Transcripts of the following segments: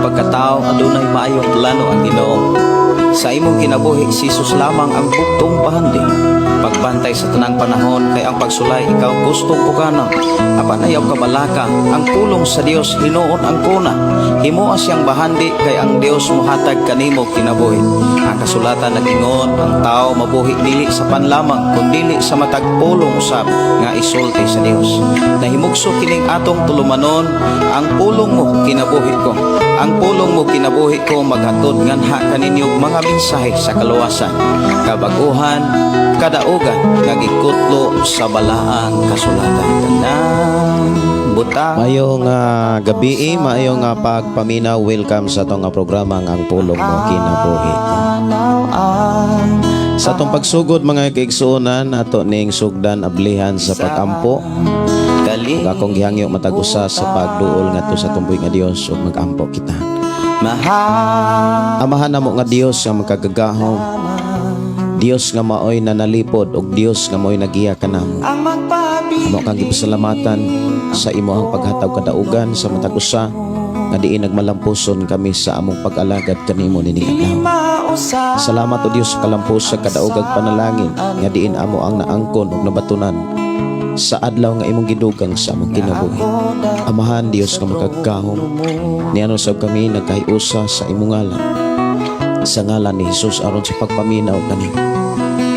pagkatao, adunay maayong plano ang Ginoo. Sa imong kinabuhi, si Jesus lamang ang buktong bahandi. Pagbantay sa tanang panahon kay ang pagsulay ikaw gustong pukanon. Apan ayaw kabalaka, ang pulong sa Dios hinuon ang kuna. Himoa siyang bahandi kay ang Dios mohatag kanimo kinabuhi. Ang kasulatan nag-ingon, ang tao mabuhi dili sa pan lamang kundili sa matag pulong usab nga isulti sa Dios. Nahimugso kining atong tulumanon, "Ang Pulong Mo Kinabuhi Ko." "Ang Pulong Mo Kinabuhi Ko" maghatod nganha kaninyo mga mensahe sa kaluwasan, kabaguhan, kadaugan nga gikutlo sa balaang kasulatan. Tanang buta. Maayong gabi, maayong pagpaminaw. Welcome sa atong programa nga "Ang Pulong Mo Kinabuhi Ko." Sa atong pagsugod, mga kaigsuonan, ato ning sugdan ablihan sa pagampo. Ug akong gihangyo matag usa sa pagduol ngadto sa atong buhi nga Dios ug magampo kita. Mahal. Amahan namo nga Dios nga makagagahom, Dios nga maoy nanalipod ug Dios nga maoy nagiya kanamo. Ang magpabili Amo kang gipasalamatan sa imohang paghatag kadaugan sa matag usa nga diin nagmalampuson kami sa among pag-alagad kanimo nining adlaw. Mausap. Salamat o Dios sa kalampos sa kadaogag panalangin nga diin amo ang naangkon ug nabatunan sa adlaw nga imong gidugang sa among kinabuhi. Amahan Dios nga makagagahom, niano sab kami nagkahiusa sa imong ngalan. Sa ngalan ni Jesus aron sa pagpaminaw kanimo.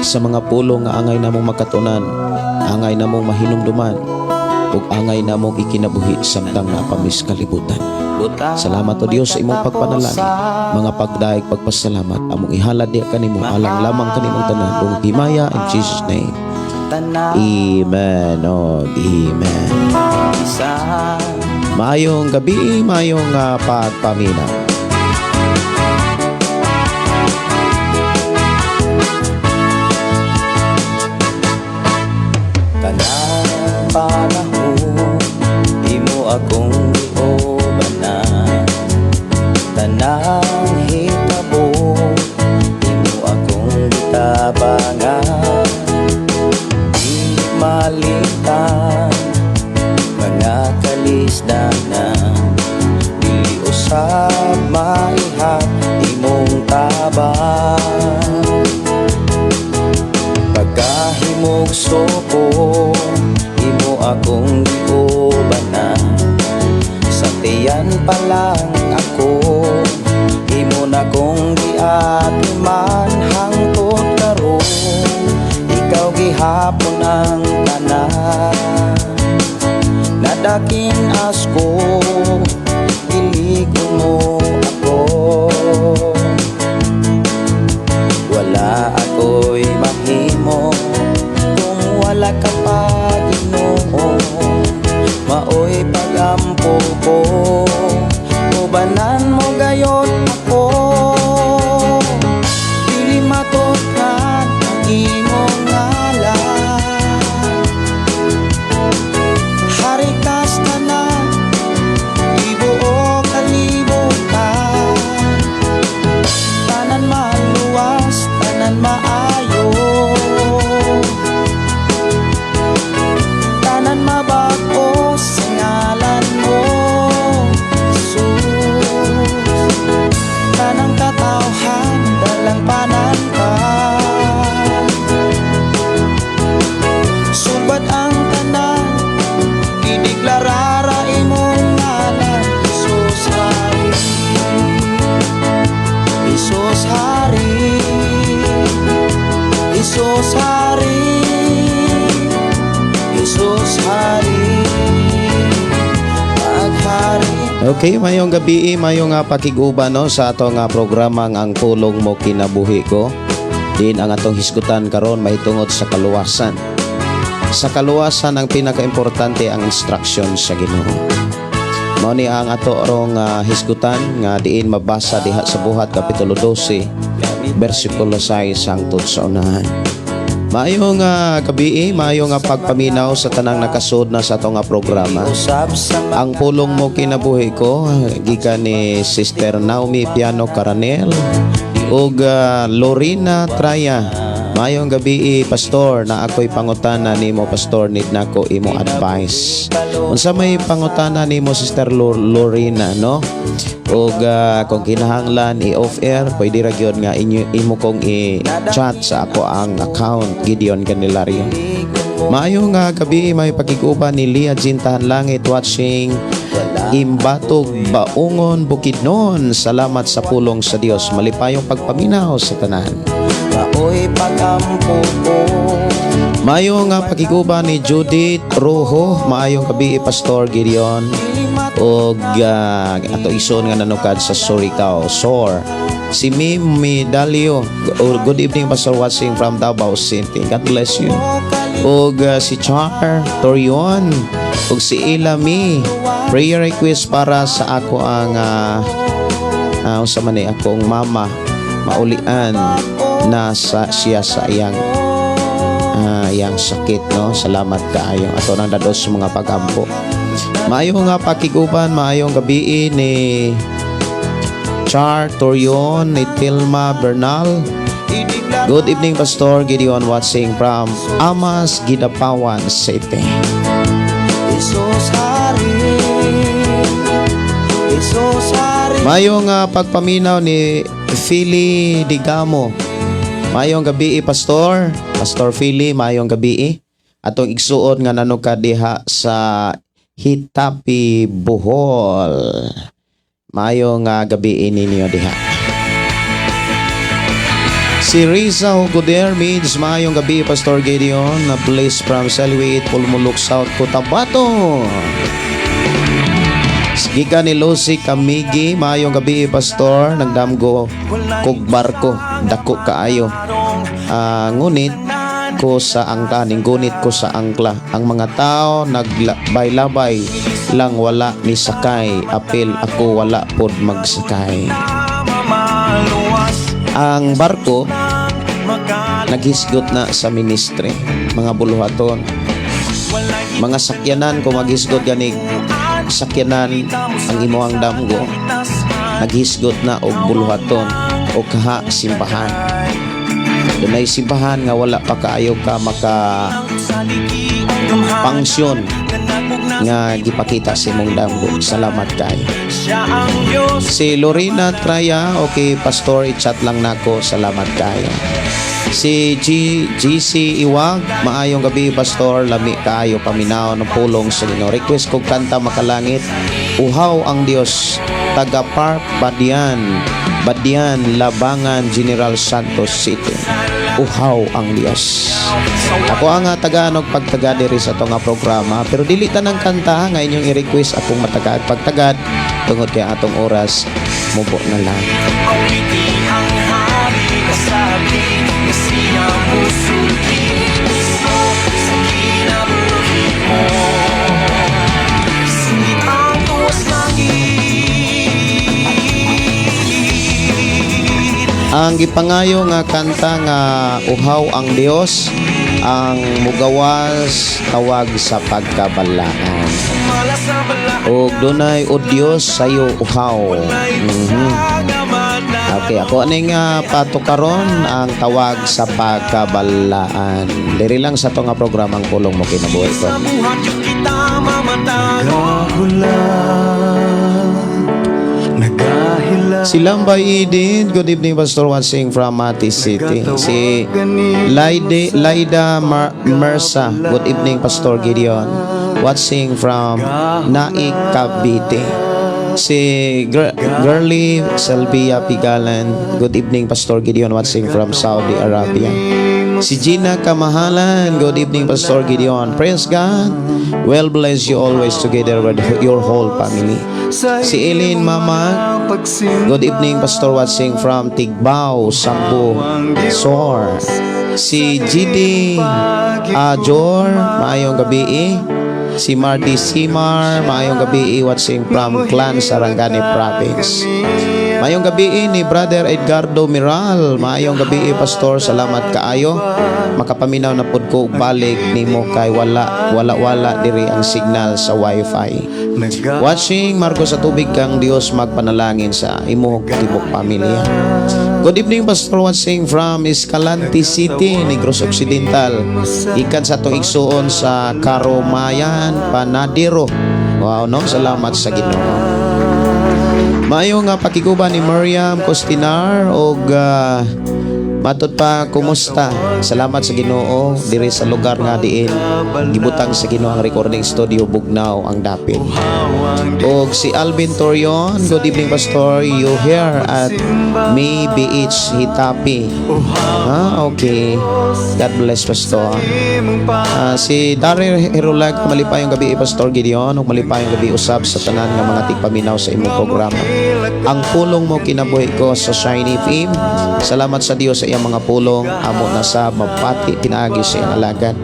Sa mga pulong nga angay namong makatunan, angay namong mahinumduman, ug angay namong ikinabuhi samtang naa pa mi sa kalibutan. Buta. Salamat o Dios sa imong pagpanalangin. Mga pagdaig pagpasalamat among ihalad diha kanimo alang lamang kanimong tanan ug himaya in Jesus' name. Tanan. Amen. Oh, amen. Isa. Maayong gabi, maayong pagpaminaw. Tanang panahon imo akong giubanan. Tanang hitabo imo akong gitabangan. Di malitan mga kalisdanan. Dili usab maihap imong tabang. Pagkahimugso ko, imo akong giubanan. Sa tiyan pa lang ako, imo na kong giatiman. Hangtod karon, ikaw gihapon ang tanan. Nadakin asko, iligon mo ako. Wala ako'y mahimo kung wala ka pa, Ginoo. Maoy pagampo ko, ubanan mo gayon ako. Dili matutngan ang imong ngalan. Hari kas tanan, tibuok kalibutan. Tanan maluwas, tanan maayo, tanan mabag-o sa ngalan mo, Jesus. Tanang katawhan, dalang pananpal. Sumbat ang tanan, ideklarara imong ngalan. Jesus Hari, Jesus Hari, Jesus Hari, Jesus Hari. Maghari. Okay, mayong gabi, mayong pakig-uban, no, sa atong programa nga "Ang Pulong Mo Kinabuhi Ko." Din ang atong hisgutan karon mahitungod sa kaluwasan. Sa kaluwasan, ang pinakaimportante ang instruction sa Ginoo. Mao ni ang ato rong hisgutan nga diin mabasa diha sa Buhat kapitulo 12 bersikulo 6 hangtod sa unahan. Maayong gabi, maayong pagpaminaw sa tanang nakasud na sa atong programa. Usab sa "Ang Pulong Mo Kinabuhi Ko" gikan ni Sister Naomi Piano Caranel ug Lorena Traya. Maayong gabi, Pastor, na ako'y pangutana nimo, Pastor, need nako imo advice. Unsa may pangutana nimo, Sister Lorena, no? Ug kung kinahanglan i-off air, pwede ra gyud nga inyo imo kong i-chat sa ako ang account, Gideon Candelario. Maayong nga gabi, may pakiguban ni Leah Jean Tahan Langit, watching Imbatog, Baungon, Bukidnon. Salamat sa pulong sa Dios. Malipayong pagpaminaw sa tanan. Maoy pagampo ko. Maayong nga pakiguban ni Judith Rojo. Maayong gabi, Pastor Gideon. Og ato ison nga nanukad sa Surigao, Sor. Si Mimi Dalio. Good evening, Pastor, watching from Davao City. God bless you. Og si Char Torion ug si Ilami. Prayer request para sa ako ang unsa man ni, akong mama, maulian na sa siya sa iyang iyang sakit, no. Salamat kaayo, ato nang dados sa mga pagampo. Maayo nga pakiguban, maayong gabi ni Char Torion, ni Tilma Bernal. Good evening, Pastor Gideon, watching from Amas, Kidapawan City. Jesus Hari, Jesus Hari. Maayong pagpaminaw ni Philly Digamo. Maayong gabi, Pastor. Pastor Philly, maayong gabi. Atong igsuon nga nanukad diha sa Hitapi, Bohol. Maayong gabi ninyo diha. Si Riza Hugoder means maayong gabi, Pastor Gideon, na bliss from Selwit, Pulmulok, South Cotabato. Gikan ni Lucy Kamigi, maayong gabi, Pastor, nagdamgo kog barko, dako kaayo. Ngunit ko sa angka, ning gunit ko sa angkla. Ang mga tao naglabay-labay lang, wala ni sakay, apil ako wala pod magsakay. Ang barko naghisgot na sa ministry, mga buluhaton. Mga sakyanan, kung maghisgot ganig sakyanan ang imuhang damgo, naghisgot na og buluhaton o kaha simbahan. Dunay simbahan nga wala pa kaayo ka maka pangsyon nga gipakita sa imong damgo. Salamat kaayo. Si Lorena Traya, okay, Pastor, i-chat lang nako. Salamat kaayo. Si GC Iwag, maayong gabi, Pastor, lami kaayo paminaw ng pulong sa Ginoo. Request kog kanta Makalangit, Uhaw ang Dios, taga Park Badian, Badian, Labangan, General Santos City. Uhaw ang Dios. Ako ang tagaanog pagtaga diri sa ato nga programa, pero dili tanang kanta nga inyong i-request akong matagad pagtagad tungod kay atong oras mubo na lang. Awiti ang hari kasabi nga siya musulti mismo sa kinabuhi mo. Singit ang tuwas langit. Ang gipangayo nga kanta nga Uhaw ang Dios, ang mugawas, Tawag sa Pagkabalaan. Mala sa balaan. Og dunay O Dios sayo uhaw. Okay, ako aning patukaron ang Tawag sa Pagkabalaan. Diri lang sa ato nga programa, Ang Pulong Mo Kinabuhi Ko. Sa buhat yung kita mamatago. Nagahila. Si Lambay Edith, good evening, Pastor, watching from Mati City. Si Laida Mersa, good evening, Pastor Gideon, watching from Naic, Cavite. Si Girly Selvia Pigalan, good evening, Pastor Gideon, watching from Saudi Arabia. Si Gina Kamahalan, good evening, Pastor Gideon. Praise God. Well bless you always together with your whole family. Si Eileen Mama, good evening, Pastor, watching from Tigbao, Sambu, Sor. Si GD Ajor, maayong gabi. Si Marty Simar, maayong gabi, watching from Clan Sarangani Province. Maayong gabi ni Brother Edgardo Miral. Maayong gabi, Pastor. Salamat kaayo. Makapaminaw na pud ko balik nimo kay wala wala wala diri ang signal sa wifi. Watching Marcos sa tubig kang Dios magpanalangin sa imo tibok pamilya. Good evening, Pastor, watching from Escalante City, Negros Occidental. Ikan sa atong igsuon sa Karumayan, Panadero. Wow, no? Salamat sa Ginoo. Maayo nga pakiguban ni Miriam Costinar og matod pa, kumusta? Salamat sa Ginoo diri sa lugar nga diin gibutang sa Ginoo ang recording studio, bugnaw ang dapit. Og si Alvin Torion, good evening, Pastor, you here at May Beach, Hitapi. Ah, okay. God bless, Pastor. Ah, si Daryl Hirulag, malipayong gabi, Pastor Gideon, ug malipayong gabi usab sa tanan nga mga tigpaminaw sa imong programa. Ang Pulong Mo Kinabuhi Ko sa Shiny FM. Salamat sa Dios sa iyang mga pulong, amo na sa mapati pinaagi sa iyang alagad.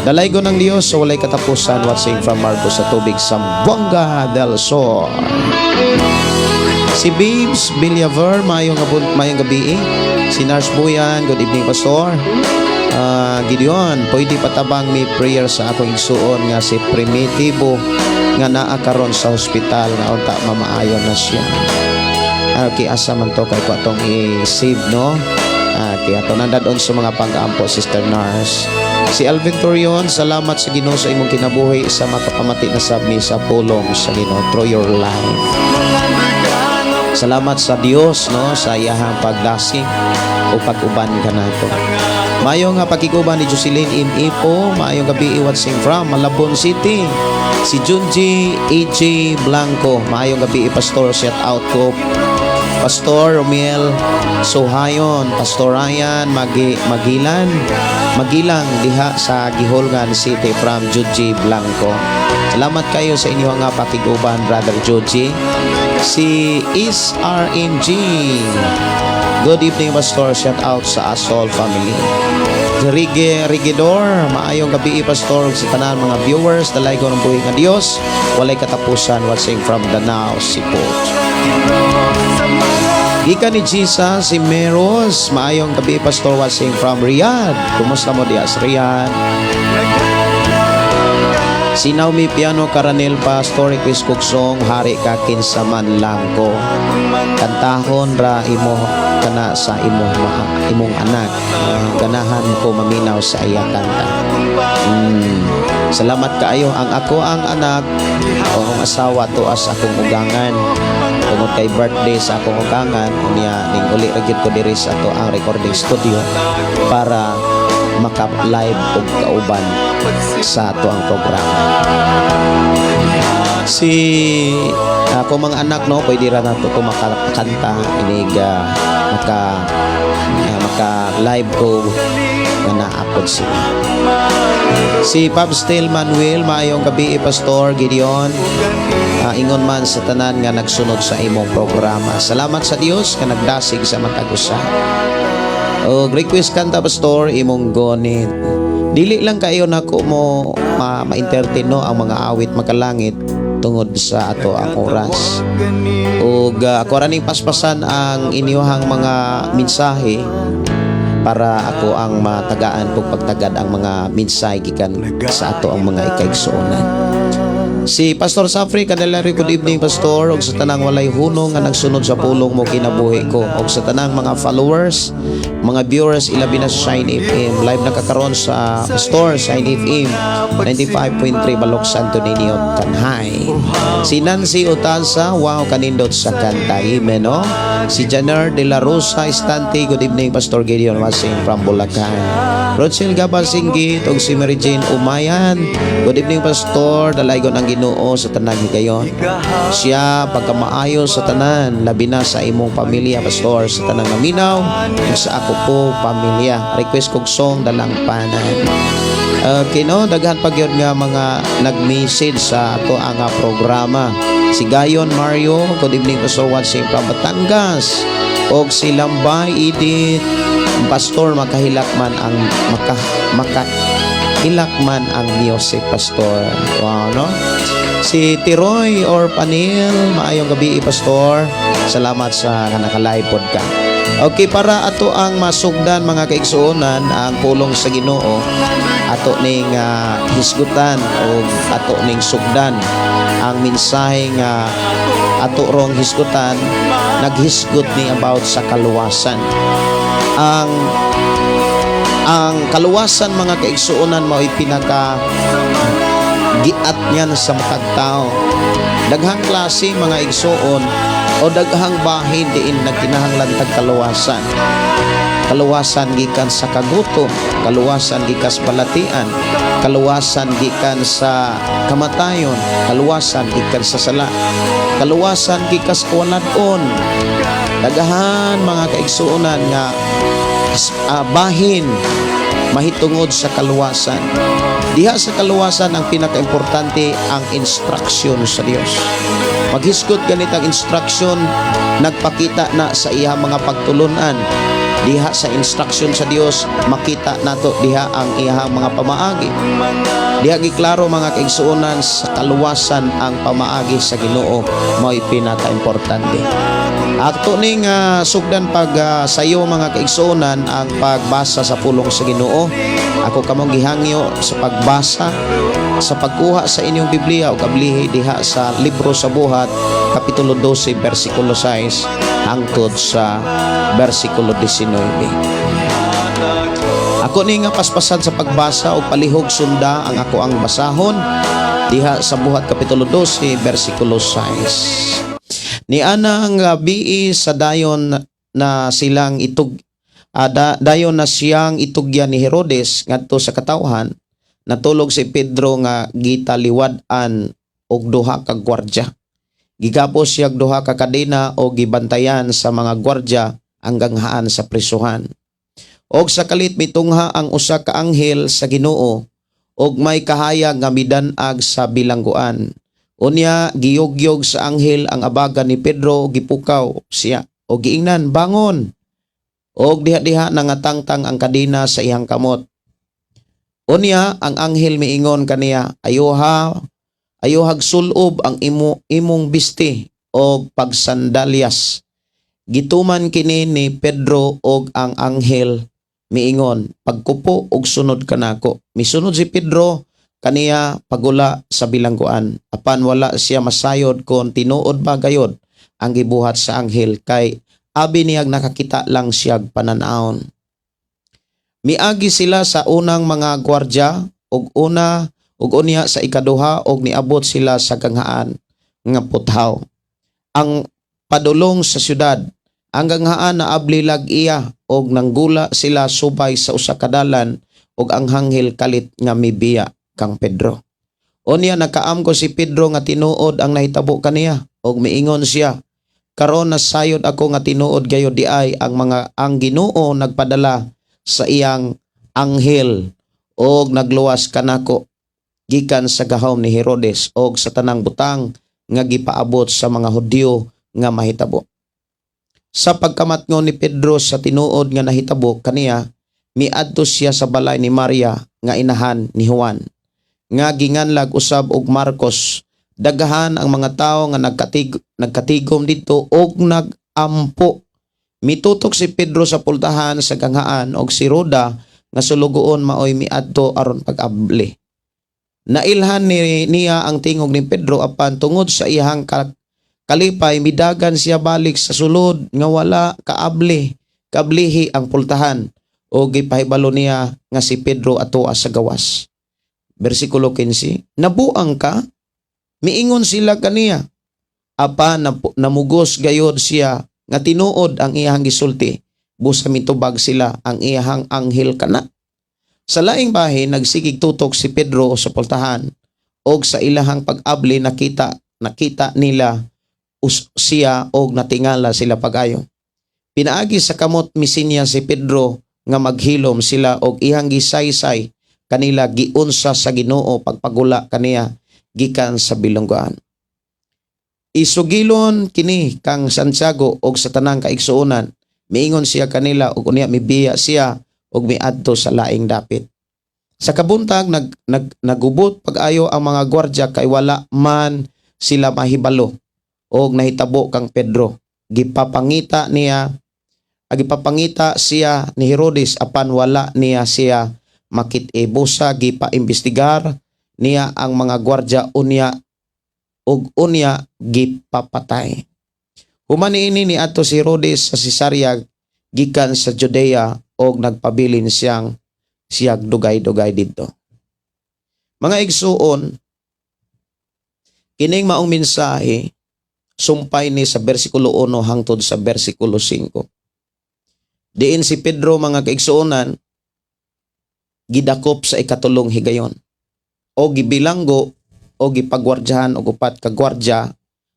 Dalaygon ng Dios sa walay katapusan, watching from Marcos sa Tubig, Zamboanga del Sur. Si Babes Villaver, maayong maayong gabi. Si Nars Buyan, good evening, Pastor. Ah, Gideon, pwede patabang mi prayer sa akong igsuon nga si Primitivo nga naa karon sa hospital nga unta mamaayo na siya. Ah, okay, asa man to kay ko atong i-save, no? Ah, okay, ato nandadon sa mga pag-ampo, Sister Nurse. Si Alvin Torion, salamat sa Ginoo sa imong kinabuhi sa makapamati na sab mi sa pulong sa Ginoo through your life. Salamat sa Dios, no, sa iyahang pagdasig o pag-uban kanato. Mayo nga pakiguban ni Jocelyn M. Ipo, maayong gabi, watching from Malabon City. Si Junji AJ Blanco, maayong gabi, Pastor, shout out ko. Pastor Romiel Sohayon, Pastor Ryan Magilan, Magilang diha sa Guihulngan City from Junji Blanco. Salamat kayo sa inyong nga pakiguban, Brother Junji. Si SRMG. Good evening, Pastor. Shout out sa Asol family. Rige Rigidor, maayong gabi, Pastor, ug sa tanan mga viewers, dalaygon ang buhi nga Dios, walay katapusan, watching from Danao, Cebu. Gikan ni Jesus, si Meros, maayong gabi, Pastor, watching from Riyadh. Kumusta mo diya sa Riyadh? Si Naomi Piano Caranel, Pastor, request kog song "Hari Ka Kinsa Man Lang Ko". Kantahon ra imo kana sa imong anak. Ah, ganahan ko maminaw sa iya kanta. Salamat kaayo ang ako ang anak o akong asawa tuas akong ugangan. Tungod kay birthday sa akong ugangan, unya ning uli ra gyud ko diri sa ato ang recording studio para maka-live og kauban sa ato ang programa. Si ako mga anak, no, pwede ra nato ko makakanta inig maka live ko nga naapod sila. Si Pabstil Manuel, maayong gabi, Pastor Gideon. Ah, ingon man sa tanan nga nagsunod sa imong programa. Salamat sa Dios nga nagdasig sa matag usa. O request kanta, Pastor, imong gonit. Dili lang kayo nako mo ma-entertain, no, ang mga awit makalangit tungod sa ato ang oras. Ug ako ra ning paspasan ang inyuhang mga mensahe para ako ang matagaan kog pagtagad ang mga mensahe gikan sa ato ang mga ikaigsuonan. Si Pastor Safri Candelario, good evening, Pastor, ug sa tanang walay hunong nga nagsunod sa Pulong Mo Kinabuhi Ko, ug sa tanang mga followers, mga viewers, ilabi na sa Shine FM. Live na kakaron sa Pastor Shine FM 95.3 Balok Santo Niño, Tanjay. Si Nancy Utansa, wow, kanindot sa kanta. Amen, no? Si Janer de la Rosa Estante, good evening, Pastor Gideon, watching from Bulacan. Rochelle Gabasinggit ug si Mary Jane Umayan. Good evening, Pastor, dalaygon ang Ginoo sa tanang higayon. Siya pagkamaayo sa tanan, labi na sa imong pamilya, Pastor, sa tanang naminaw ug sa ako po pamilya. Request kog song "Dalang Panan". Okay, no, daghan pa gyud nga mga nag-message sa ato ang programa. Si Gayon Mario, good evening, Pastor, watching from Batangas. Og si Lambay Edith, Pastor, makahilak man ang maka makahilak man ang music, Pastor. Wow, no? Si Tiroy or Panil, maayong gabi, Pastor. Salamat sa naka-live pod ka. Okay, para ato ang masugdan, mga kaigsuonan, ang pulong sa Ginoo, ato ning hisgutan o ato ning sugdan ang mensahe nga ato rong hisgutan. Naghisgot ni about sa kaluwasan. Ang kaluwasan, mga kaigsuonan, mao'y pinaka giat niyan sa matag tao. Daghang klase, mga igsuon, o daghang bahin diin nagkinahanglan tag kaluwasan. Kaluwasan gikan sa kagutom, kaluwasan gikan sa balatian, kaluwasan gikan sa kamatayon, kaluwasan gikan sa sala, kaluwasan gikan sa kawaladon. Daghan, mga kaigsuonan, nga bahin mahitungod sa kaluwasan. Diha sa kaluwasan, ang pinakaimportante ang instruction sa Dios. Maghisgot ganit ang instruction, nagpakita na sa iya mga pagtulunan. Diha sa instruction sa Dios, makita nato diha ang iyang mga pamaagi. Diha giklaro, mga kaigsuonan, sa kaluwasan, ang pamaagi sa Ginoo mao'y pinakaimportante. Ato ning sugdan pag sayo, mga kaigsuonan, ang pagbasa sa pulong sa Ginoo. Ako kamong gihangyo sa pagbasa, sa pagkuha sa inyong Biblia o kablihi diha sa libro sa Buhat, kapitulo 12, bersikulo 6 hangtod sa bersikulo 19. Ako ni nga paspasan sa pagbasa o palihog sunda ang ako ang basahon diha sa Buhat kapitulo 12 bersikulo 6. Ni anang gabi sa dayon na silang itug dayon na siyang itugyan ni Herodes ngadto sa katawhan, natulog si Pedro nga gitaliwad-an og duha ka gwardya. Gigapos siya og duha ka kadena o gibantayan sa mga gwardya ang ganghaan sa prisuhan. Og sa kalit mitungha ang usa ka anghel sa Ginoo og may kahayag nga midan-ag sa bilangguan. Unya giyugyog sa anghel ang abaga ni Pedro, gipukaw siya og giingnan, "Bangon." Og diha-diha nangatangtang ang kadena sa iyang kamot. Unya ang anghel miingon kaniya, "Ayoha, ayohag sulob ang imong bisti og pagsandalyas." Gituman kini ni Pedro og ang anghel miingon, "Pagkupo og sunod kanako." Misunod si Pedro kaniya pagula sa bilangguan. Apan wala siya masayod kon tinuod ba gayod ang gibuhat sa anghel kay abi niyag nakakita lang siyag pananawon. Miagi sila sa unang mga gwardya og una ug unya sa ikaduha og niabot sila sa ganghaan nga puthaw. Ang padulong sa syudad, ang ganghaan naabli lag iya og nanggula sila subay sa usa ka dalan ug ang hanghel kalit nga mibiya kang Pedro. Unya nakaamgo si Pedro nga tinuod ang nahitabo kaniya ug miingon siya, "Karon nasayod ako nga tinuod gayod diay ang Ginoo nagpadala sa iyang anghel og nagluwas kanako gikan sa gahom ni Herodes og sa tanang butang nga gipaabot sa mga Hudyo nga mahitabo." Sa pagkamatngon ni Pedro sa tinuod nga nahitabo kaniya, miadto siya sa balay ni Maria nga inahan ni Juan nga ginganlag usab og Marcos. Daghan ang mga tawo nga nagkatigom didto og nagampo. Mitutok si Pedro sa pultahan sa ganghaan og si Roda nga sulugoon maoy miadto aron pag-abli. Nailhan niya ang tingog ni Pedro, apan tungod sa iyang kalipay midagan siya balik sa sulod nga wala kaablihi ang pultahan o gipahibalo niya nga si Pedro atoa sa gawas. Versikulo 15, "Nabuang ka?" miingon sila kaniya. Apan namugos gayod siya nga tinuod ang iyang gisulti. Busa mitubag sila, "Ang iyang anghel kana." Sa laing bahin, nagsigig tutok si Pedro sa pultahan og sa ilahang pag-abli nakita nakita nila siya og natingala sila pag-ayo. Pinaagi sa kamot misinya si Pedro nga maghilom sila og iyang gisaysay kanila giunsa sa Ginoo pagpagula kaniya gikan sa bilangguan. "Isugilon kini kang Santiago og sa tanang kaigsuonan," miingon siya kanila ug unya mibiya siya og miadto sa laing dapit. Sa kabuntag nag, nag nagubot pag-ayo ang mga gwardya kay wala man sila mahibalo og nahitabo kang Pedro. Gipapangita niya, gipapangita siya ni Herodes apan wala niya siya makit-i. Busa gipaimbestigar niya ang mga gwardya unya ug unya gipapatay. Human niini, niadto si Herodes sa Cesarea gikan sa Judea og nagpabilin siyag dugay-dugay didto. Mga igsuon, kining maong mensahe sumpay ni sa bersikulo 1 hangtod sa bersikulo 5. Diin si Pedro, mga kaigsuonan, gidakop sa ikatulong higayon o gibilanggo o gipagwardyahan og upat ka gwardya,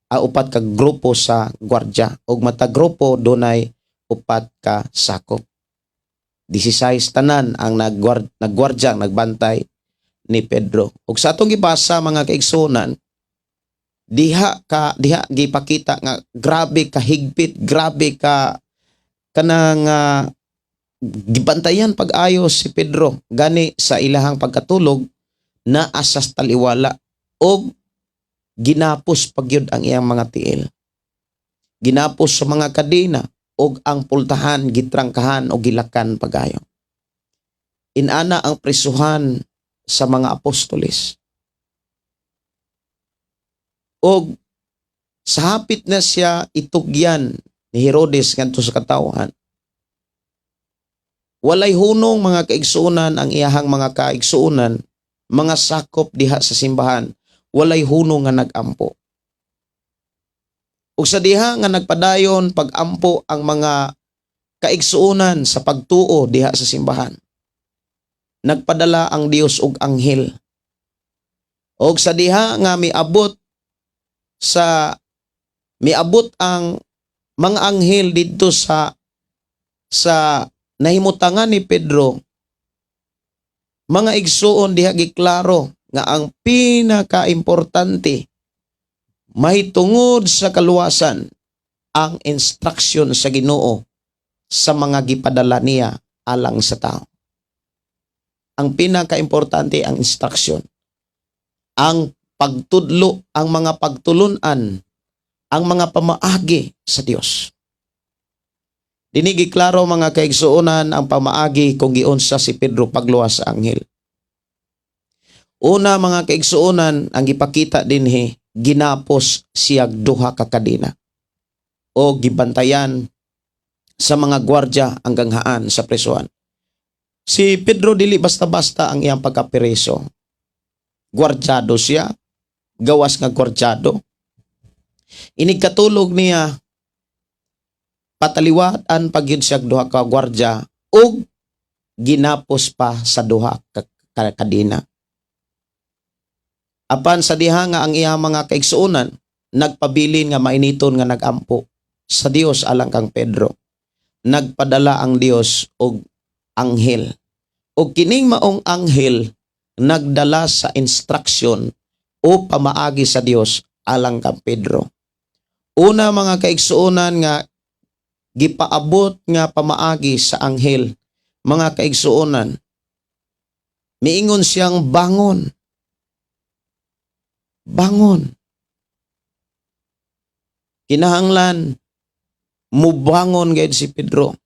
a upat ka grupo sa gwardya, ug matag grupo dunay upat ka sakop. 16 tanan ang nagwardya, nagbantay ni Pedro. Ug sa atong gibasa, mga kaigsuonan, diha gipakita nga grabe ka higpit, grabe ka kanang gibantayan pag-ayo si Pedro. Gani sa ilahang pagkatulog naa sa taliwala og ginapos pagyud ang iyang mga tiil. Ginapos sa mga kadena og ang pultahan gitrangkahan o gilakan pagayo. Inana ang prisuhan sa mga apostoles. Og sa hapit na siya itugyan ni Herodes ngadto sa katawhan, walay hunong, mga kaigsuonan, ang iyahang mga kaigsuonan, mga sakop diha sa simbahan, walay hunong nga nagampo. Ug sa diha nga nagpadayon pagampo ang mga kaigsuonan sa pagtuo diha sa simbahan, nagpadala ang Dios og anghel. Og sa diha nga miabot ang mga anghel didto sa nahimutangan ni Pedro, mga igsuon, diha giklaro nga ang pinakaimportante mahitungod sa kaluwasan ang instruction sa Ginoo sa mga gipadala niya alang sa tao. Ang pinakaimportante, ang instruction. Ang pagtudlo, ang mga pagtulunan, ang mga pamaagi sa Dios. Dinhi giklaro, mga kaigsuonan, ang pamaagi kung giunsa si Pedro pagluwas sa anghel. Una, mga kaigsuonan, ang gipakita dinhi, ginapos siyag duha ka kadena o gibantayan sa mga gwardya ang ganghaan sa presuhan. Si Pedro, dili basta-basta ang iyang pagkapireso. Gwardyado siya, gawas nga gwardyado. Inig katulog niya, pataliwatan pagyud siya duha ka gwardya ug ginapos pa sa duha ka kadena. Apan sa diha nga ang iyang mga kaigsuonan nagpabilin nga mainiton nga nagampo sa Dios alang kang Pedro, nagpadala ang Dios og anghel. Og kining maong anghel nagdala sa instruction o pamaagi sa Dios alang kang Pedro. Una, mga kaigsuonan, nga gipaabot nga pamaagi sa anghel, mga kaigsuonan, miingon siyang, "Bangon. Bangon." Kinahanglan mubangon gayud si Pedro.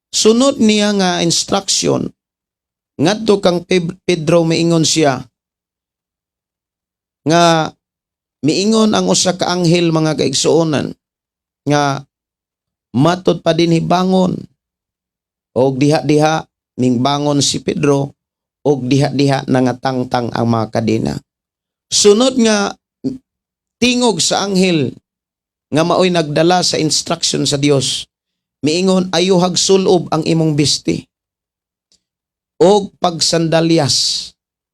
Sunod niya nga instruction ngadto kang Pedro, miingon siya nga miingon ang usa ka anghel, mga kaigsuonan, nga matod pa dinhi, "Bangon." Og diha-diha ning bangon si Pedro og diha-diha nangatangtang ang mga kadena. Sunod nga tingog sa anghel nga maoy nagdala sa instruction sa Dios, miingon, "Ayuhag sulob ang imong bisti og pagsandalyas."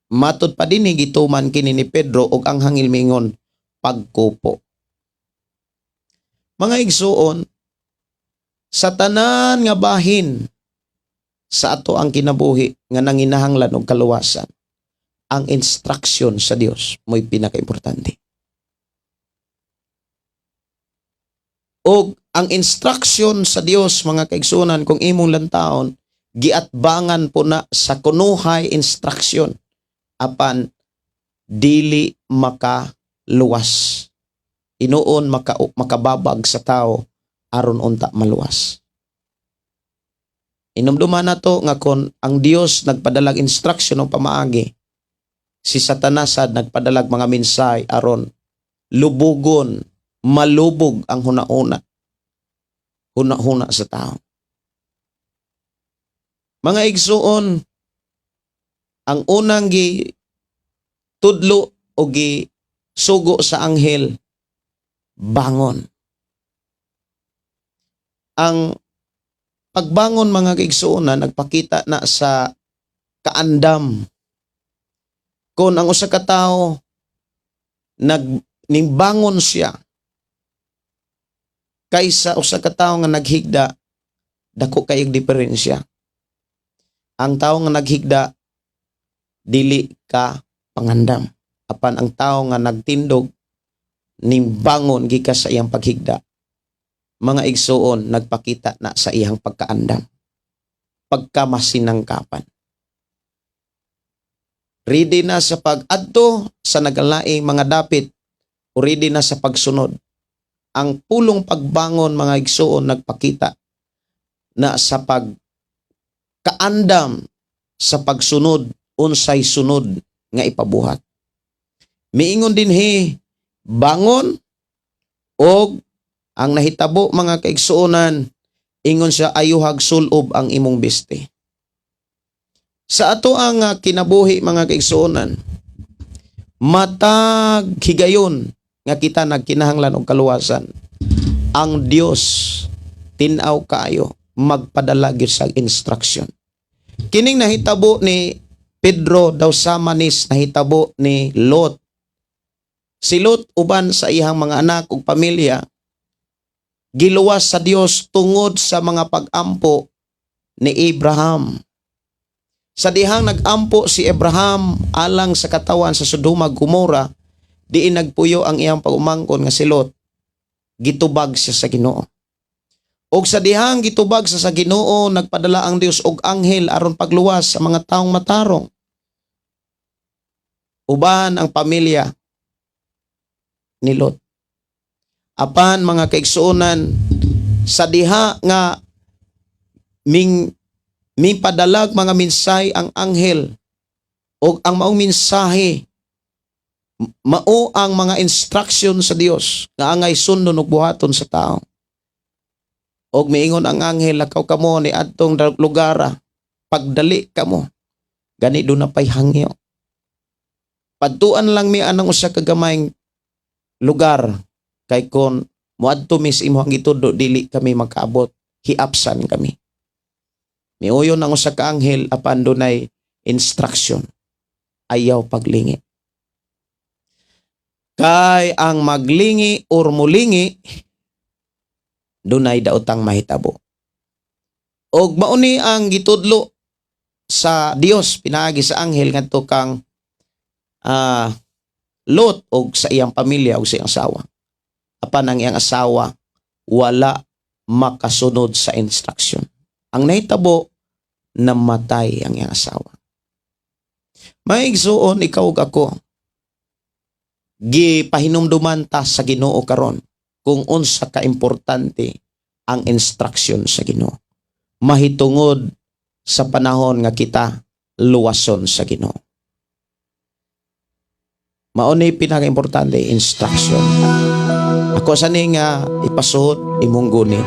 Matod pa dinhi, gituman kini ni Pedro og ang anghel miingon, "Pagkupo." Mga igsuon, sa tanan nga bahin sa ato ang kinabuhi nga nanginahanglan og kaluwasan, ang instruction sa Dios mo'y pinakaimportante. Og ang instruction sa Dios, mga kaigsuonan, kung imong lantawon, Giatbangan po na sa kunuhay instruction apan dili makaluwas. Inuon makababag sa tao aron unta maluwas. Inumduman nato nga kon ang Dios nagpadalag instruction o pamaagi, si Satanas sad nagpadalag mga mensahe aron lubugon, malubog ang hunahuna sa tao. Mga igsuon, ang unang gi tudlo o gi sugo sa anghel, bangon. Ang pagbangon, mga kaigsuonan, nagpakita na sa kaandam. Kung ang usa ka tawo nag nimbangon siya kaysa usa ka tawo nga naghigda, dako kayog diferensya. Ang tawo nga naghigda, dili ka pangandam. Apan ang tawo nga nagtindog, nimbangon gikas sa iyang paghigda, mga igsuon, nagpakita na sa iyang pagkaandam, pagkamasinangkapan. Ready na sa pag-adto sa nagalaing mga dapit o ready na sa pagsunod. Ang pulong pagbangon, mga igsuon, nagpakita na sa pagkaandam sa pagsunod, unsay sunod nga ipabuhat. Miingon dinhi, bangon, og ang nahitabo, mga kaigsuonan, ingon siya, ayuhag sulob ang imong biste. Sa ato ang kinabuhi, mga kaigsuonan, matag higayon nga kita nagkinahanglan og kaluwasan, ang Dios tin-aw kaayo magpadala gyud sa instruction. Kining nahitabo ni Pedro daw sama nis nahitabo ni Lot. Si Lot uban sa iyang mga anak ug pamilya giluwas sa Dios tungod sa mga pag-ampo ni Abraham. Sa dihang nag-ampo si Abraham alang sa katawan sa Sodoma Gomora, diin nagpuyo ang iyang pag-umangkon nga si Lot, gitubag siya sa Ginoo. Og sa dihang gitubag siya sa Ginoo, nagpadala ang Dios og anghel aron pagluwas sa mga taong matarong. Uban ang pamilya ni Lot. Apan, mga kaigsuonan, sa diha nga ming mipadalag mga mensahe ang anghel og ang maong mensahe mao ang mga instruction sa Dios nga angay sundon ug buhaton sa tao. Og miingon ang anghel, lakaw kamo ni adtong lugara, pagdali kamo gani duna pay hangyo. Padtuan lang mi anang usa ka gamayng lugar kay kon moadto mi sa imong gitudlo, dili kami makaabot, hiapsan kami. Miuyon ang usa ka anghel apan dunay instruction: ayaw paglingi. Kay ang maglingi or mulingi, dunay daotang mahitabo. Og mauni ang gitudlo sa Dios pinaagi sa anghel ngadto kang Lot og sa iyang pamilya og sa iyang asawa. Apan ang iyang asawa wala makasunod sa instruction. Ang nahitabo, namatay ang iyang asawa. Mga igsuon, ikaw ug ako, gipahinumduman ta sa Ginoo karon kung unsa ka importante ang instruction sa Ginoo mahitungod sa panahon nga kita luwason sa Ginoo. Mao ni pinaka-importante, instruction. Ako sa ni nga ipasuhod imong gunit.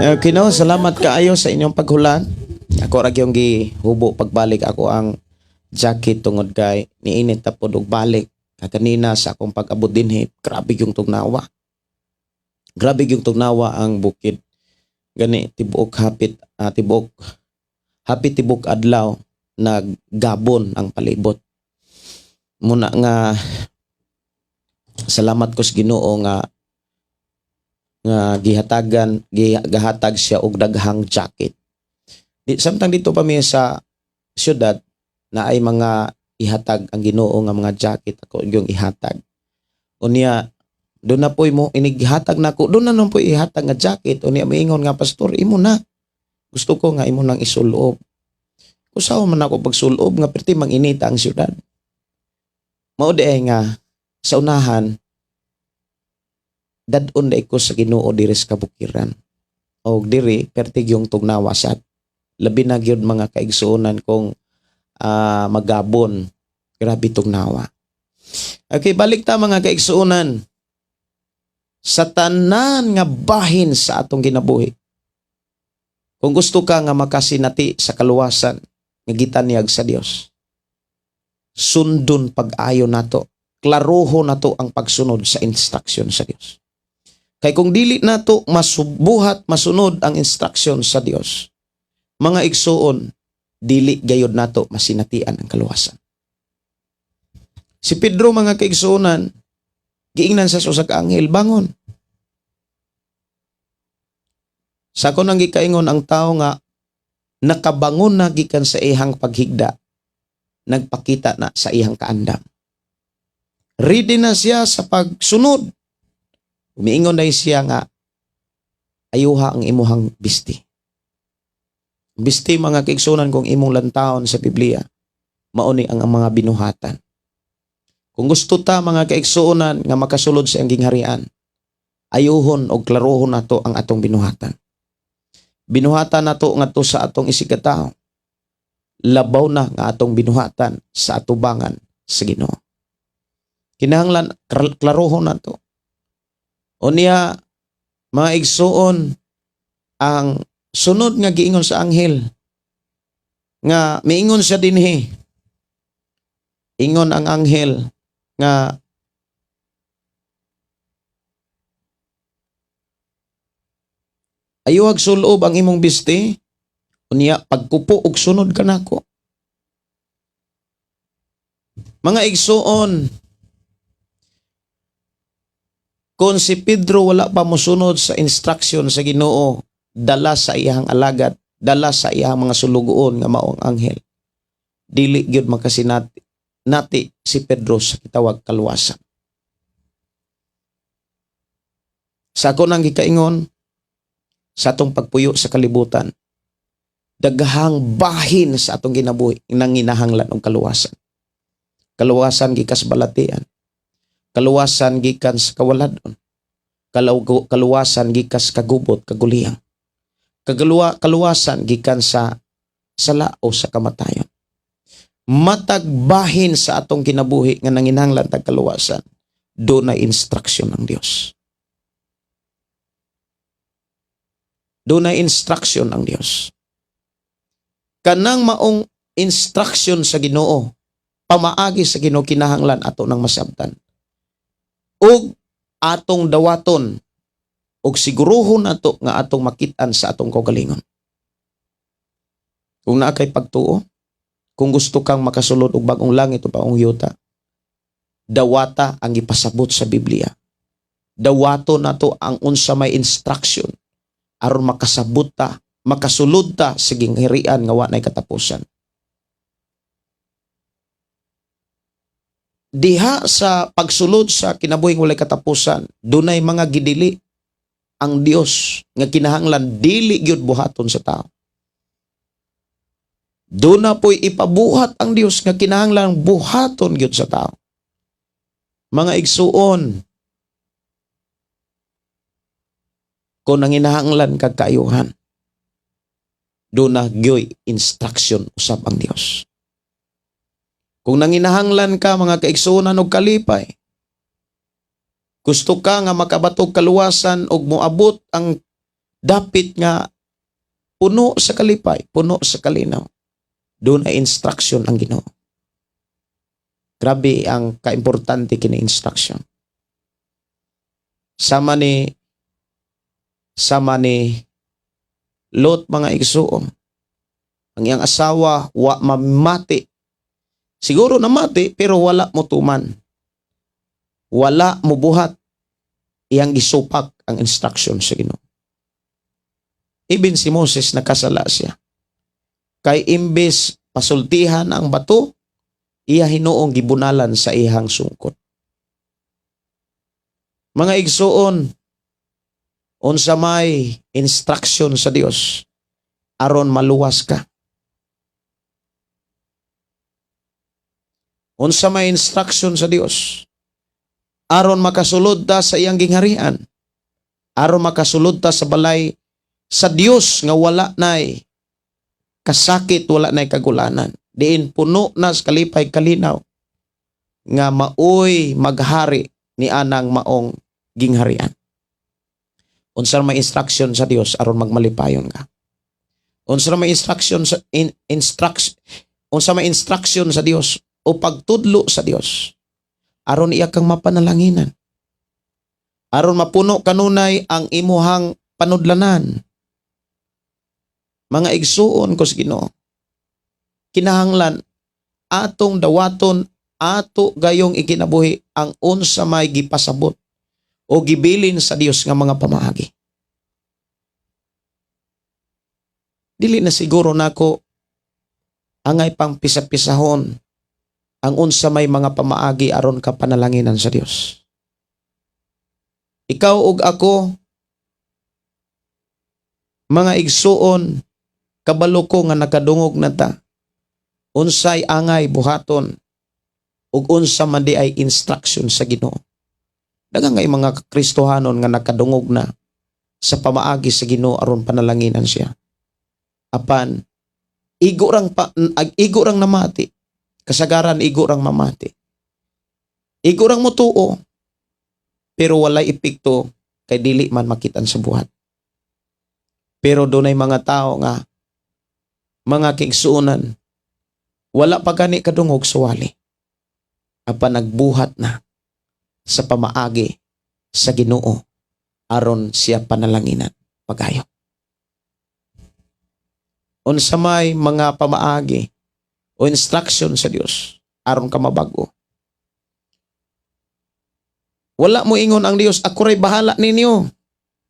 Okay no, salamat kaayo sa inyong paghulat. Ako ra gyud gihubo pagbalik ako ang jacket tungod kay niinit ta pod og balik. Kaganina sa akong pag-abot dinhi, grabe yung tugnawa. Grabe yung tugnawa ang bukid. Gani tibuok hapit tibuok hapit tibok adlaw naggabon ang palibot. Muna nga Salamat ko sa Ginoo nga nga gihatagan gahatag siya og daghang jacket. Di, samtang dito pa mi sa syudad na ay mga ihatag ang Ginoo nga mga jacket, ako yung ihatag. Unya doon na po'y mo inighatag nako, doon na nun po'y ihatag nga jacket. Unya moingon nga, "Pastor, imo na. Gusto ko nga imo nang isulob." Usaw man ako pagsulob nga perti manginita ang syudad. Mao di ay nga sa unahan dad-on dai ko sa Ginoo diri sa kabukiran. Og diri perti yung tugnawa sad. Labi na gyud, mga kaigsuonan, kung magabon. Grabe tugnawa. Okay, balik ta, mga kaigsuonan, sa tanan nga bahin sa atong kinabuhi. Kung gusto ka nga makasinati sa kaluwasan nga gitanyag sa Dios, sundon pag-ayo nato, klaroho nato ang pagsunod sa instruction sa Dios. Kay kung dili nato masubuhat, masunod ang instruction sa Dios, mga igsuon, dili gayod nato masinatian ang kaluwasan. Si Pedro, mga kaigsuonan, giingnan sa usa ka anghel, "Bangon." Sa ako nang gikaingon, ang tao nga nakabangon na gikan sa ihang paghigda, nagpakita na sa iyang kaandam. Ready na siya sa pagsunod. Umiingon na siya nga, "Ayuha ang imuhang bisti." Bisti, mga kaigsunan, kung imong lantawon sa Biblia, mauni ang mga binuhatan. Kung gusto ta, mga kaigsuonan, nga makasulod sa iyang gingharian, ayuhon o klarohon nato ang atong binuhatan. Binuhatan nato ngadto sa atong isigkatawo. Labaw na nga atong binuhatan sa atubangan sa Ginoo. Kinahanglan klarohon nato. Unya, mga igsuon, ang sunod nga giingon sa anghel nga miingon siya dinhi, ingon ang anghel nga ayuhag sulob ang imong bisti, unya pagkupo og sunod ka nako. Mga igsuon, kung si Pedro wala pa mosunod sa instruction sa Ginoo dala sa iyang alagad, dala sa iyang mga sulugoon nga mao ang anghel, dili gyud makasinati nati si Pedro sa kitawag kaluwasan. Sa ako nang gikaingon, sa atong pagpuyo sa kalibutan, daghang bahin sa atong ginabuhi nanginahanglan og kaluwasan. Kaluwasan gikan sa balatian. Kaluwasan gikan sa kawaladon. Kaluwasan gikan sa kagubot, kaguliyang. Kaluwasan gikan sa sala o sa kamatayon. Matag bahin sa atong kinabuhi nga nanginahanglan tag kaluwasan, doon na instruction ng Dios. Doon na instruction ng Dios. Kanang maong instruction sa Ginoo, pamaagi sa Ginoo, kinahanglan ato nang masabtan. Ug atong dawaton ug siguruhon nato nga atong makit-an sa atong kaugalingon. Kung naa kay pagtuo, kung gusto kang makasulod og bagong langit o bagong yuta, dawata ang gipasabot sa Biblia. Dawato nato ang unsa may instruction aron makasabot ta, makasulod ta sa gingharian nga wa nay katapusan. Diha sa pagsulod sa kinabuhing walay katapusan, dunay mga gidili ang Dios nga kinahanglan dili gyud buhaton sa tao. Doon na po'y ipabuhat ang Dios nga kinahanglan buhaton gyud sa tao. Mga igsuon, kung nanginahanglan kag kaayuhan, doon na gyoy instruction usab ang Dios. Kung nanginahanglan ka, mga kaigsuonan, og kalipay, gusto ka nga makabatog kaluwasan og moabot ang dapit nga puno sa kalipay, puno sa kalinaw, doon ay instruction ang Ginoo. Grabe ang kaimportante kini instruction. Sama ni Lot, mga igsuon. Ang iyang asawa wa mamati. Siguro namati pero wala mo tuman. Wala mubuhat, iyang gisupak ang instruction sa Ginoo. Even si Moses, nakasala siya. Kay imbes pasultihan ang bato, iya hinuong gibunalan sa iyang sungkot. Mga igsuon, unsa may instruction sa Dios aron maluwas ka? Unsa may instruction sa Dios aron makasulod ta sa iyang gingharian? Aron makasulod ta sa balay sa Dios nga wala nay kasakit, wala nay kagulanan. Diin puno na sa kalipay, kalinaw, nga maoy maghari ni anang maong gingharian. Unsa may instruction sa Dios aron magmalipayon ka? Unsa may instruction sa Dios o pagtudlo sa Dios aron iya kang mapanalanginan? Aron mapuno kanunay ang imuhang panudlanan. Mga igsuon ko sa Ginoo, kinahanglan atong dawaton, ato gayong ikinabuhi ang unsa may gipasabot o gibilin sa Dios nga mga pamaagi. Dili na siguro nako angay pang pisa-pisahon ang unsa may mga pamaagi aron ka panalanginan sa Dios. Ikaw ug ako, mga igsuon, kabalo ko nga nakadungog na ta unsay angay buhaton ug unsa man di ay instruction sa Ginoo. Daghang kay mga Kristohanon nga nakadungog na sa pamaagi sa Ginoo aron panalanginan siya. Apan igo rang namati. Kasagaran igo rang mamati. Igo rang mutuo. Pero walay epekto kay dili man makitan sa buhat. Pero dunay mga tao nga, mga kaigsuonan, wala pa gani kadungog sa wali. Apan nagbuhat na sa pamaagi sa Ginoo aron siya panalanginan pagayo. Unsa may mga pamaagi o instruction sa Dios aron ka mabago? Wala mo ingon ang Dios, "Ako ray bahala ninyo.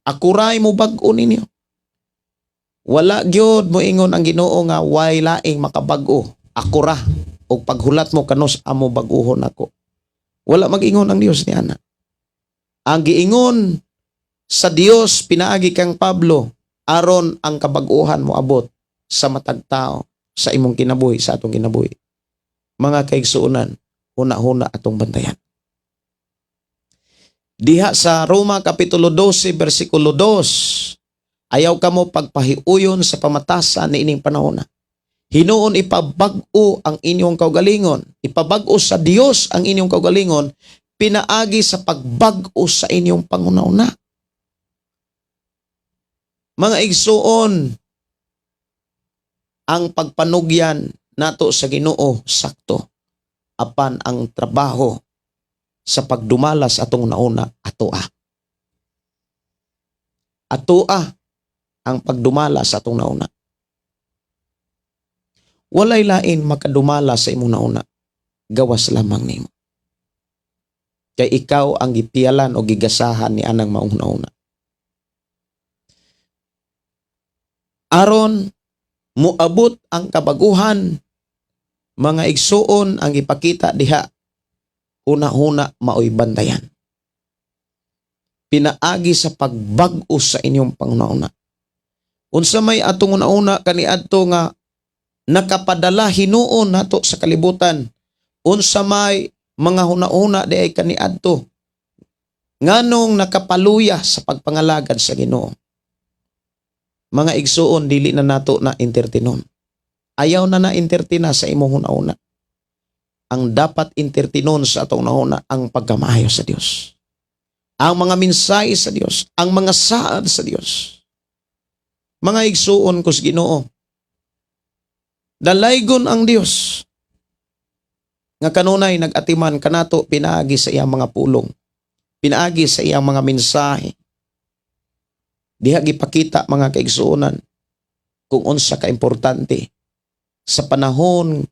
Ako ray mo bag-o ninyo." Wala gyud mo ingon ang Ginoo nga way laing makabag-o. "Ako ra og paghulat mo kanus amo bag-uhon ako." Wala mag-ingon ang Dios ni ana. Ang giingon sa Dios pinaagi kang Pablo aron ang kabag-uhan mo abot sa matag tao sa imong kinabuhi, sa atong kinabuhi. Mga kaigsuonan, huna-huna atong bantayan. Diha sa Roma Kapitulo 12 versikulo 2, ayaw kamo pagpahiuyon sa pamatasan niining panahon. Hinuon ipabag-o ang inyong kaugalingon. Ipabag-o sa Dios ang inyong kaugalingon pinaagi sa pagbag-o sa inyong panghuna-huna. Mga igsuon, ang pagpanugyan nato sa Ginoo sakto, apan ang trabaho sa pagdumala sa atong huna-huna, atoa. Atoa ang pagdumala sa atong huna-huna. Walay lain makadumala sa imong huna-huna gawas lamang nimo. Kay ikaw ang gipiyalan o gigasahan ni anang maong huna-huna. Aron muabot ang kabaguhan, mga igsuon, ang ipakita diha, huna-huna maoy bantayan. Pinaagi sa pagbag-o sa inyong panghuna-huna. Unsa may atong huna-huna kaniadto nga nakapadala hinuon nato sa kalibutan? Unsa may mga huna-huna di ay kaniadto nganong nakapaluya sa pagpangalagad sa Ginoo? Mga igsuon, dili na nato na entertainon. Ayaw na na entertaina sa imong huna-huna. Ang dapat entertainon sa atong huna-huna ang pagkamaayo sa Dios. Ang mga mensahe sa Dios, ang mga saad sa Dios. Mga igsuon ko sa Ginoo, dalaygon ang Dios nga kanunay nag-atiman kanato pinaagi sa iyang mga pulong, pinaagi sa iyang mga mensahe. Diha gipakita, mga kaigsuonan, kung unsa ka importante sa panahon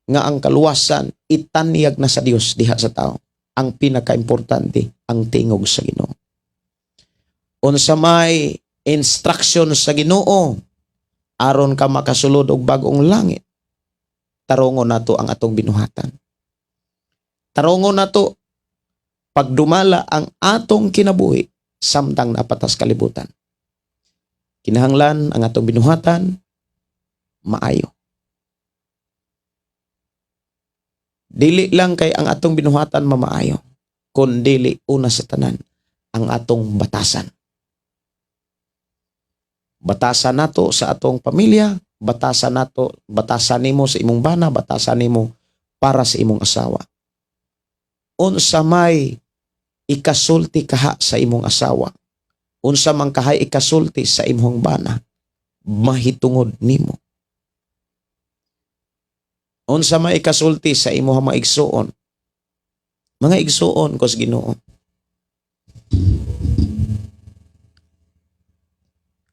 nga ang kaluwasan itanyag na sa Dios diha sa tao. Ang pinakaimportante, ang tingog sa Ginoo. Unsa may instruction sa Ginoo aron ka makasulod og bag-ong langit, tarongon nato ang atong binuhatan. Tarongon nato pagdumala ang atong kinabuhi samtang naa pa ta sa kalibutan. Kinahanglan ang atong binuhatan maayo. Dili lang kay ang atong binuhatan mamaayo, kun dili una sa tanan ang atong batasan. Batasan nato sa atong pamilya, batasan nato, batasan nimo sa imong bana, batasan nimo para sa imong asawa. Unsa may ikasulti kaha sa imong asawa, unsa man kahay ikasulti sa imong bana, mahitungod nimo. Unsa may ikasulti sa imong mga igsuon, mga igsuon ko sa Ginoo.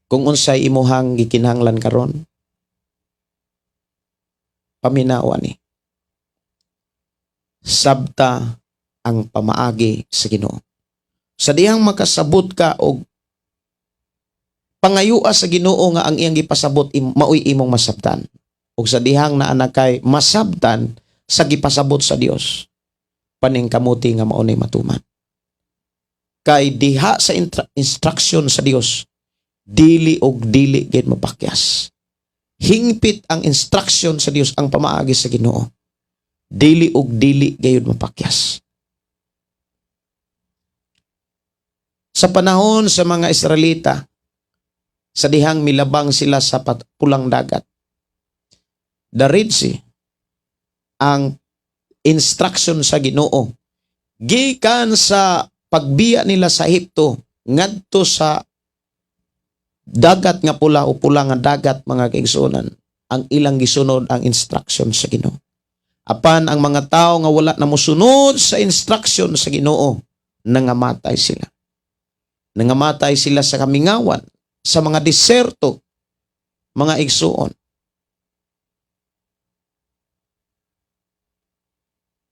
Kung unsay imuhang gikinahanglan karon, paminawa ni. Sabta ang pamaagi sa Ginoo. Sa dihang makasabot ka og pangayua sa Ginoo nga ang iyang gipasabot maoy imong masabtan. Ug sa dihang naa na kay masabtan sa gipasabot sa Dios, paningkamuti nga mao nay matuman. Kay diha sa instruction sa Dios, dili og dili gid mapakyas. Hingpit ang instruction sa Dios, ang pamaagi sa Ginoo. Dili og dili gayud mapakyas. Sa panahon sa mga Israelita, sa dihang milabang sila sa pulang dagat, the Red Sea, ang instruction sa Ginoo gikan sa pagbiya nila sa Ehipto ngadto sa dagat nga pula o pula nga dagat, mga kaigsuonan, ang ilang gisunod ang instruction sa Ginoo. Apan ang mga tao nga wala na mosunod sa instruction sa Ginoo, nangamatay sila. Nangamatay sila sa kamingawan, sa mga diserto, mga igsuon.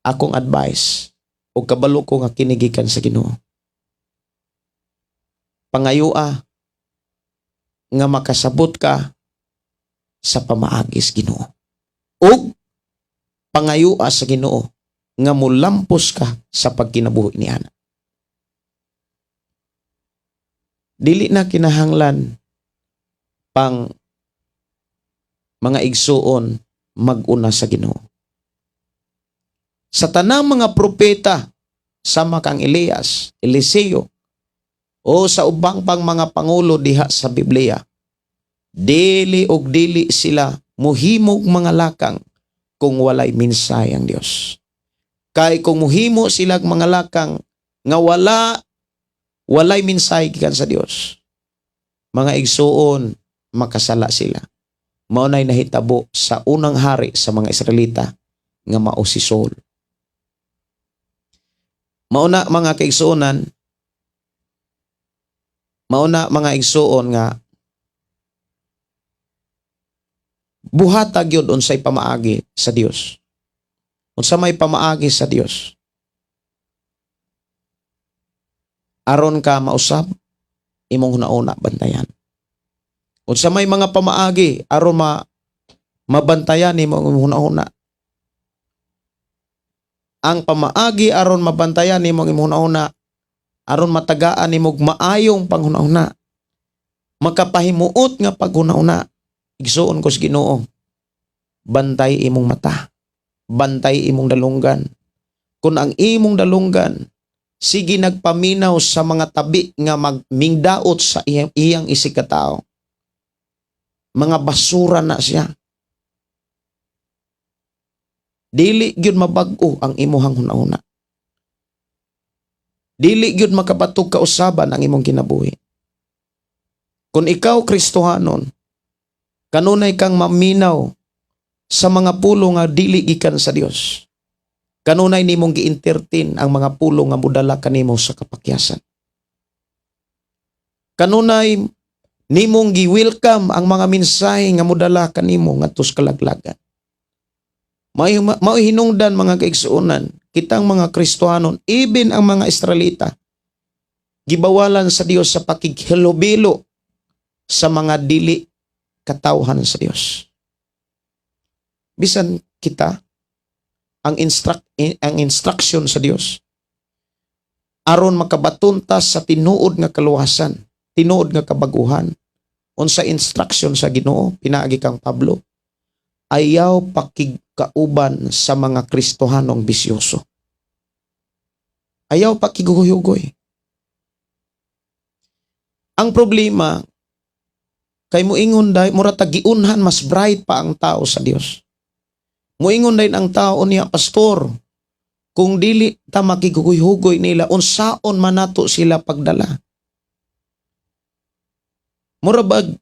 Akong advice, o kabalo ko nga kinigikan sa Ginoo, pangayua nga makasabot ka sa pamaagis Ginoo. Ug pangayua sa Ginoo nga mulampos ka sa pagkinabuhi ni ana. Dili na kinahanglan pang mga igsuon mag-una sa Ginoo. Sa tanang mga propeta, sama kang Elias, Eliseo, o sa ubang pang mga pangulo diha sa Biblia, dili og dili sila muhimog mga lakang kung walay minsay ang Dios. Kay kung muhimo sila mga lakang nga walay minsay gikan sa Dios, mga igsuon, makasala sila. Mao nay nahitabo sa unang hari sa mga Israelita nga mao si Saul. Mao na, mga kaigsuonan, mao na, mga igsuon, nga buhata gyud unsay pamaagi sa Dios. Unsa may pamaagi sa Dios? Aron ka mausab, imong hunauna bantayan. Unsa may mga pamaagi aron mabantayan imong hunahuna? Ang pamaagi aron mabantayan imong imong hunahuna, aron matagaan nimog maayong panghunahuna, makapahimuot nga paghunahuna, igsuon ko sa Ginoo, bantay imong mata, bantay imong dalunggan. Kung ang imong dalunggan sige nagpaminaw sa mga tabi nga magmingdaot sa iyang isigkatao, mga basura na siya. Dili gyud mabag-o ang imuhang hunahuna. Dili gyud makabatog kausaban ang imong kinabuhi. Kung ikaw Kristohanon, kanunay kang maminaw sa mga pulong nga dili gikan sa Dios. Kanunay nimong gi-entertain ang mga pulong nga modala kanimo sa kapakyasan. Kanunay nimong gi-welcome ang mga mensahe nga modala kanimo ngadto sa kalaglagan. Mao hinungdan, mga kaigsuonan, Kitang mga Kristohanon, even ang mga Israelita, gibawalan sa Dios sa pakighilubilo sa mga dili katawhan sa Dios. Bisan kita, ang instruction sa Dios aron makabaton ta sa tinuod nga kaluwasan, tinuod nga kabaguhan. Unsa instruction sa Ginoo pinaagi kang Pablo? Ayaw pakigkauban sa mga Kristohanong bisyoso. Ayaw pakiguhugoy. Ang problema kay muingon day, mura ta giunhan, mas bright pa ang tao sa Dios. Muingon day ang tao niya, "Pastor, kung dili ta makiguhugoy nila, unsaon man nato sila pagdala?" Mura bag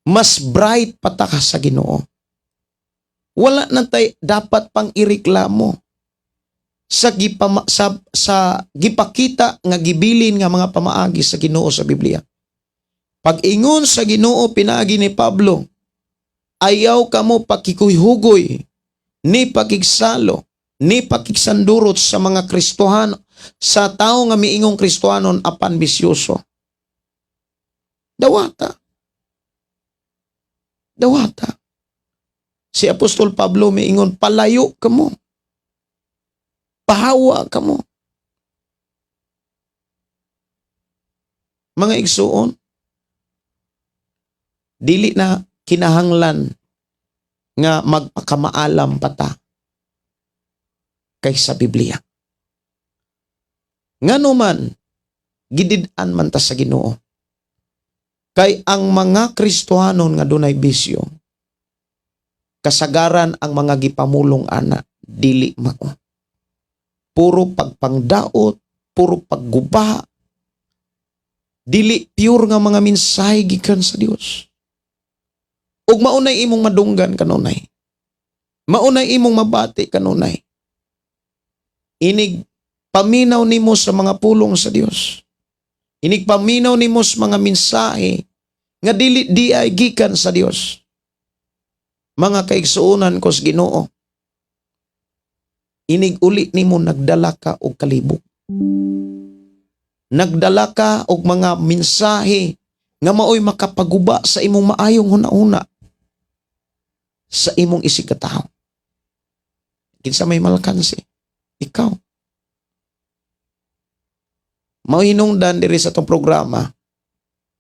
mas bright pa ta ka sa Ginoo. Wala na tay dapat pang ireklamo sa gipakita nga gibilin nga mga pamaagi sa Ginoo sa Biblia. Pag-ingon sa Ginoo pinaagi ni Pablo, "Ayaw kamo pakikuyhugoy ni pakigsalo ni pakigsandurot sa mga Kristohano, sa tao nga miingong Kristohanon apan bisyoso." Dawata. Dawata. Si Apostol Pablo miingon, "Palayo kamo. Pahawa kamo." Mga igsuon, dili na kinahanglan nga magpakamaalam pa ta kaysa Biblia. Ngano man, gidid-an man ta sa Ginoo. Kay ang mga Kristohanon nga dunay bisyo, kasagaran ang mga gipamulong ana dili mao. Puro pagpangdaot, puro pagguba, dili pure nga mga mensahe gikan sa Dios. Ug maunay imong madunggan kanunay. Maunay imong mabati kanunay. Inig paminaw nimo sa mga pulong sa Dios. Inig paminaw nimo sa mga mensahe nga dili di ay gikan sa Dios. Mga kaigsuonan ko sa Ginoo, inig uli nimo, nagdala ka og kalibog. Nagdala ka og mga mensahe nga maoy makapaguba sa imong maayong hunahuna, sa imong isigkatawo. Kinsa may malkansi? Ikaw. Mao hinungdan diri sa atong programa,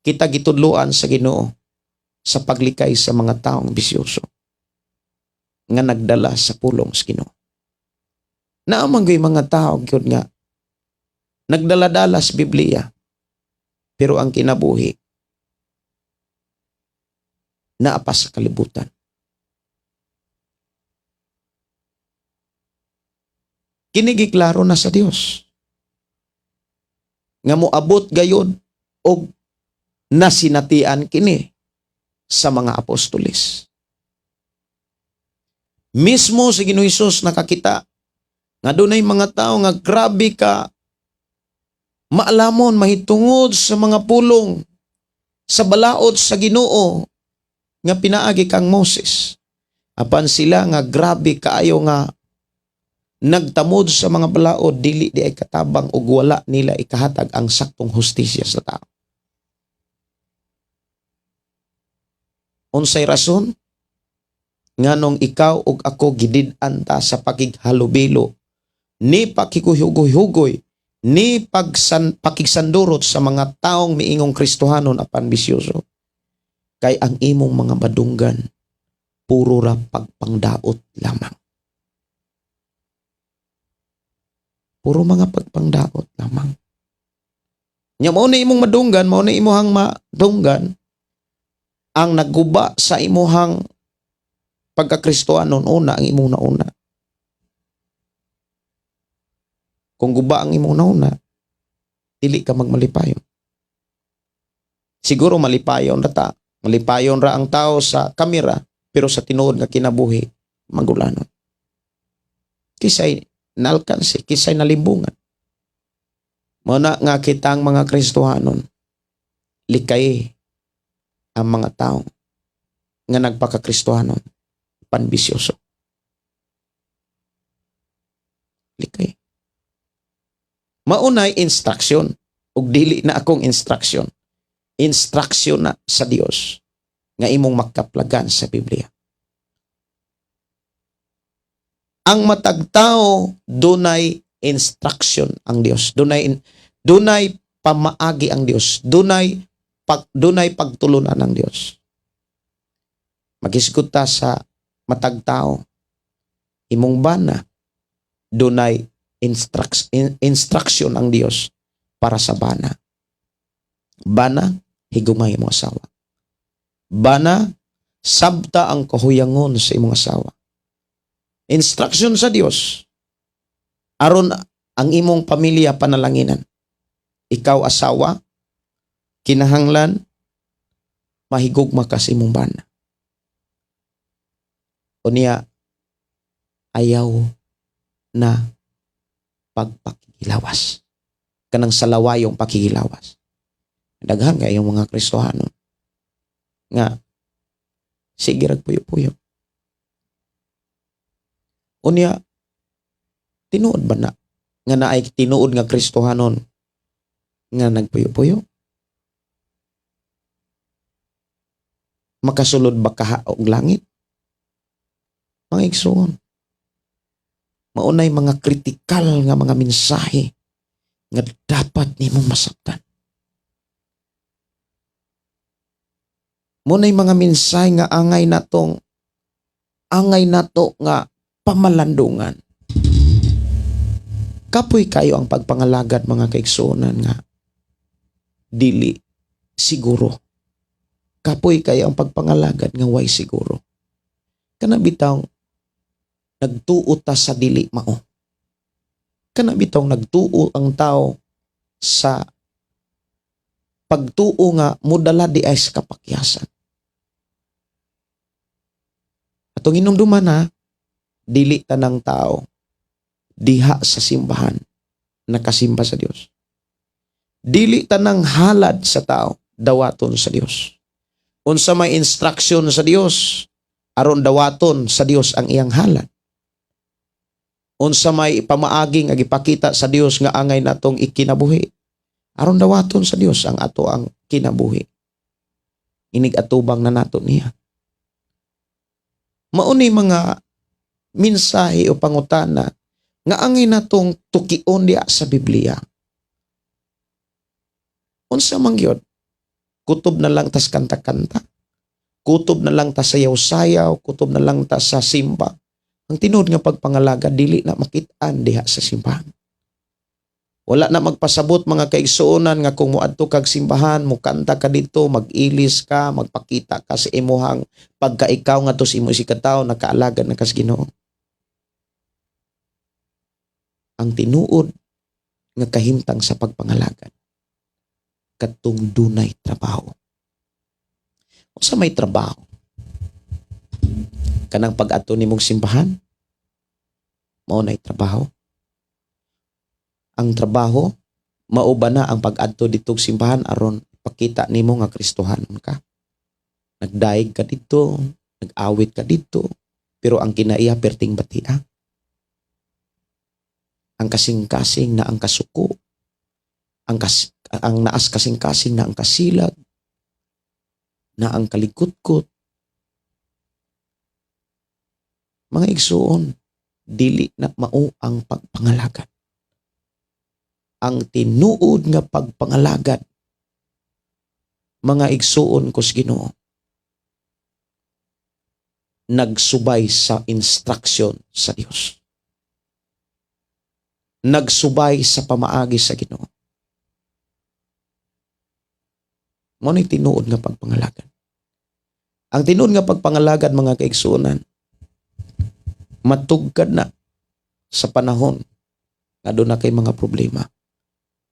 kita gitudloan sa Ginoo sa paglikay sa mga taong bisyoso nga nagdala sa pulong sa Ginoo. Naa man gyud mga tao gyud nga nagdala-dala sa Biblia, pero ang kinabuhi naa pa sa kalibutan. Kini giklaro na sa Dios nga moabot gayod og nasinatian kini sa mga apostoles. Mismo si Ginoo Hesus nakakita nga dunay mga tao nga grabe ka maalamon mahitungod sa mga pulong sa balaod sa Ginoo nga pinaagi kang Moses. Apan sila nga grabe kaayo nga nagtamod sa mga balaod, dili di ay katabang ug wala nila ikahatag ang saktong hustisya sa tao. Unsay rason? Nganong ikaw ug ako gidid-an ta sa pakighalubilo ni pakikuhugoy-hugoy ni pakigsandurot sa mga taong miingong Kristohanon apan bisyoso? Kay ang imong mga madunggan puro ra pagpangdaot lamang. Puro mga pagpangdaot lamang. Nya mao na imong madunggan, mao na imuhang madunggan ang nagguba sa imuhang pagkakristohanon, una ang imong nauna. Kung guba ang imong nauna, dili ka magmalipayon. Siguro malipayon ra ta, malipayon ra ang tao sa kamera, pero sa tinuod nga kinabuhi, magulanon. Kisay nalkansi, kisay nalimbungan. Mao na nga kitang mga Kristohanon, likay ang mga tao nga nagpakakristohanon, panbisyoso. Maunay instruction ug dili na akong instruction. Instruction na sa Dios nga imong makaplagan sa Biblia. Ang matag tao, dunay instruction ang Dios. Dunay pamaagi ang Dios. Dunay pagtulunan ang Dios. Maghisgot ta sa matag tao. Imong bana, dunay instruction ang Dios para sa bana. Bana, higugmay imong asawa. Bana, sabta ang kahuyangon sa imong asawa. Instruction sa Dios aron ang imong pamilya panalanginan. Ikaw, asawa, kinahanglan mahigugma ka sa imong bana. Unya, ayaw na pagpakigilawas. Kanang salawayong pakigilawas. Daghan kayong mga Kristohano nga sige rag puyo-puyo. Unya, tinuod ba na nga naay tinuod nga Kristohanon nga nagpuyo-puyo? Makasulod ba kaha og langit? Mga igsoon, maunay mga kritikal nga mga mensahe nga dapat nimo masabtan. Munay mga mensahe nga angay nato nga pamalandungan. Kapoy kayo ang pagpangalagad, mga kaigsuonan, nga dili siguro. Kapoy kayo ang pagpangalagad nga way siguro. Kana bitawng nagtuo ta sa dili mao. Kana bitawng nagtuo ang tao sa pagtuo nga modala di ay sa kapakyasan. Atong hinumduman ha, dili tanang tao diha sa simbahan nakasimba sa Dios. Dili tanang halad sa tao dawaton sa Dios. Unsa may instruction sa Dios aron dawaton sa Dios ang iyang halad? Unsa may pamaagi nga gipakita sa Dios nga angay natong ikinabuhi aron dawaton sa Dios ang ato ang kinabuhi? Inig atubang na nato niya. Mauni mga mensahe o pangutana nga angay natong tukion diha sa Biblia. Unsa man gyud? Kutob na lang tas kanta-kanta. Kutob na lang tas sayaw-sayaw, kutob na lang tas sa simba. Ang tinuod nga pagpangalaga dili na makit-an diha sa simbahan. Wala na magpasabot, mga kaigsuonan, nga kung moadto kag simbahan, mukanta ka dito, mag-ilis ka, magpakita ka sa imuhang pagkaikaw nga to sa imo isigkatawo, nakaalagad na kas Ginoo. Ang tinuod nga kahimtang sa pagpangalagad katong dunay trabaho. Unsa may trabaho? Kanang pag-adto nimong simbahan, mao nay trabaho. Ang trabaho, mao ba na ang pag-adto ditong simbahan aron ipakita nimo nga Kristohanon ka? Nagdaig ka dito, nag-awit ka dito, pero ang kinaiya perting batia. Ang kasing-kasing na ang kasuko, ang naas kasing-kasing na ang kasilag, na ang kaligkutkot. Mga igsuon, dili na mao ang pagpangalagad. Ang tinuod nga pagpangalagad, mga igsuon ko sa Ginoo, nagsubay sa instruction sa Dios. Nagsubay sa pamaagi sa Ginoo. Mao ni tinuod nga pagpangalagad. Ang tinuod nga pagpangalagad, mga kaigsuonan, matugkad na sa panahon nga doon na kay mga problema.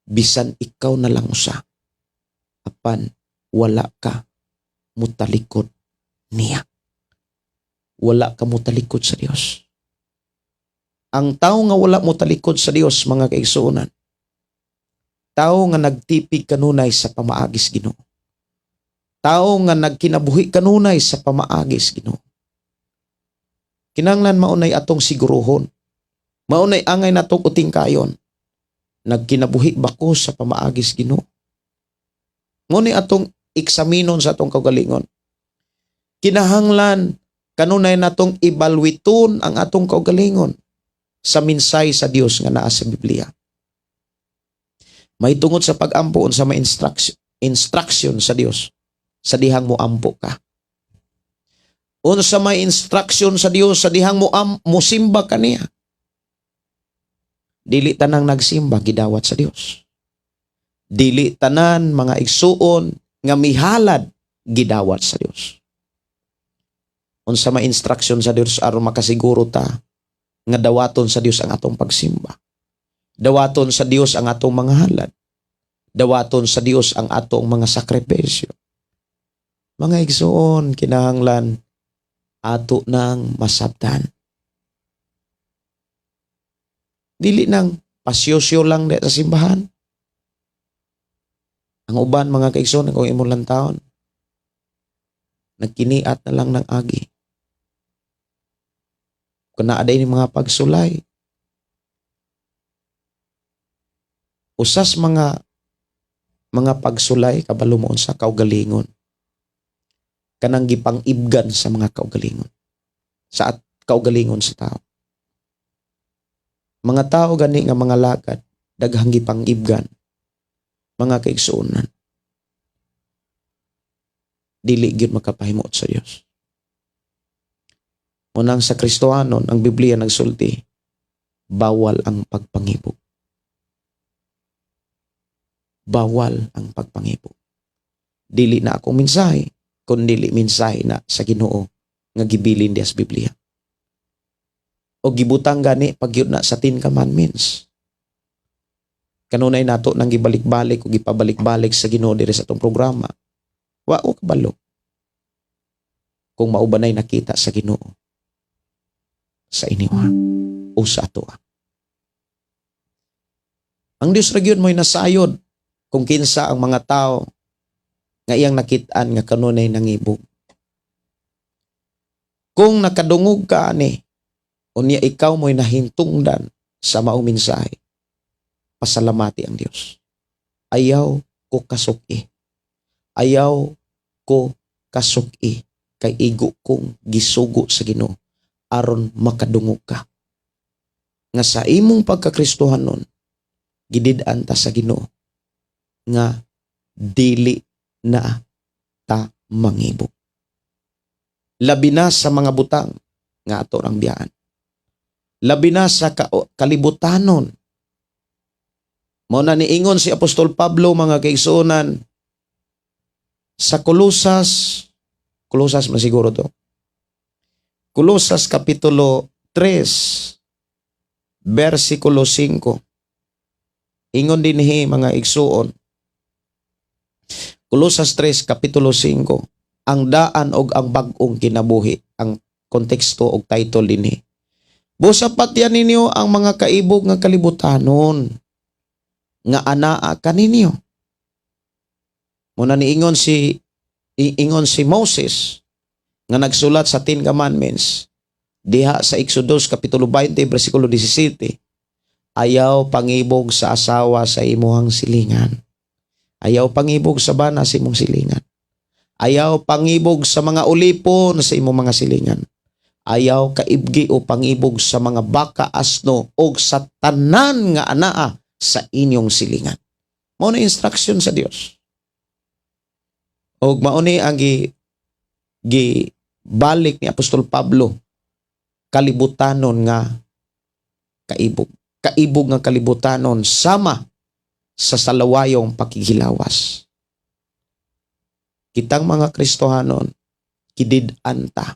Bisan ikaw na lang usa, apan wala ka mutalikod niya. Wala ka mutalikod sa Dios. Ang tao nga wala mutalikod sa Dios, mga kaigsuonan, tao nga nagtipig kanunay sa pamaagis Ginoo. Tao nga nagkinabuhi kanunay sa pamaagis Ginoo. Kinanglan maunay atong siguruhon. Maunay angay natong uting kayon. Nagkinabuhi ba ko sa pamaagis Ginoo? Mao ni atong eksaminon sa atong kaugalingon. Kinahanglan kanunay natong ibalwiton ang atong kaugalingon sa minsay sa Dios nga naa sa Biblia. May tungod sa pag-ampo, unsa may instruction sa Dios sa dihang mo ampo ka? Unsa may instruction sa Dios sa dihang mo musimba ka niya? Dili tanang nagsimba gidawat sa Dios. Dili tanan, mga igsuon, nga mihalad gidawat sa Dios. Unsa may instruction sa Dios aron makasiguro ta nga dawaton sa Dios ang atong pagsimba? Dawaton sa Dios ang atong mga halad. Dawaton sa Dios ang atong mga sakripisyo. Mga igsuon, kinahanglan ato nang masabtan. Dili nang pasyosyo lang di sa simbahan. Ang uban, mga kaigsoon, kung imong lantawon, nagkiniat na lang ng agi. Kung naa ni mga pagsulay, usas mga pagsulay, kabalo mo sa kaugalingon. Kanang gipang-ibgan sa mga kaugalingon. Sa at kaugalingon sa tao. Mga tao gani nga mga lagad, daghang gipang-ibgan, mga kaigsuonan. Dili gyud makapahimuot sa Dios. Unang sa Kristohanon, ang Biblia nagsulti, bawal ang pagpangibog. Bawal ang pagpangibog. Dili na akong mensahe, kun dili mensahe na sa Ginoo nga gibilin diya sa Biblia. O gibutang gani pagyud na sa Ten Commandments. Kanunay nato nang gibalik-balik o gipabalik-balik sa Ginoo diri sa atong programa. Wa ko kabalo kung maubanay nakita sa Ginoo sa inyo o sa atoa. Ang Dios ra gyud mo'y nasayod kung kinsa ang mga tao nga iyang nakit-an nga kanunay nangibog. Kung nakadungog ka ani, unya ikaw mo'y nahintungdan sa maong mensahe, pasalamati ang Dios. Ayaw ko kasuki. Ayaw ko kasuki kay igo kong gisugo sa Ginoo aron makadungog ka. Nga sa imong pagkakristohanon, gidid-an ta sa Ginoo nga dili na ta mangibog. Labi na sa mga butang nga ato ang biyaan. Labi na sa kalibutanon. Mao na niingon si Apostol Pablo, mga kaigsuonan, sa Kolosas, Kolosas man siguro to. Kolosas kapitulo 3 versikulo 5. Ingon dinhi, mga igsuon. Kolosas 3 kapitulo 5, ang daan og ang bag-ong kinabuhi ang konteksto og title dinhi. Busa patyan ninyo ang mga kaibog nga kalibutanon nga anaa kaninyo. Muna niingon si ingon si Moses nga nagsulat sa Ten Commandments diha sa Exodus kapitulo 20 bersikulo 17, ayaw pangibog sa asawa sa imuhang silingan. Ayaw pangibog sa bana sa imong silingan. Ayaw pangibog sa mga ulipon sa imong mga silingan. Ayaw kaibgi o pangibog sa mga baka, asno o sa tanan nga anaa sa inyong silingan. Mao na instruction sa Dios. Og mao ni ang gi, gi balik ni Apostol Pablo, kalibutanon nga kaibog. Kaibog nga kalibutanon sama sa salawayong pakighilawas. Kitang mga Kristohanon, gidid-an ta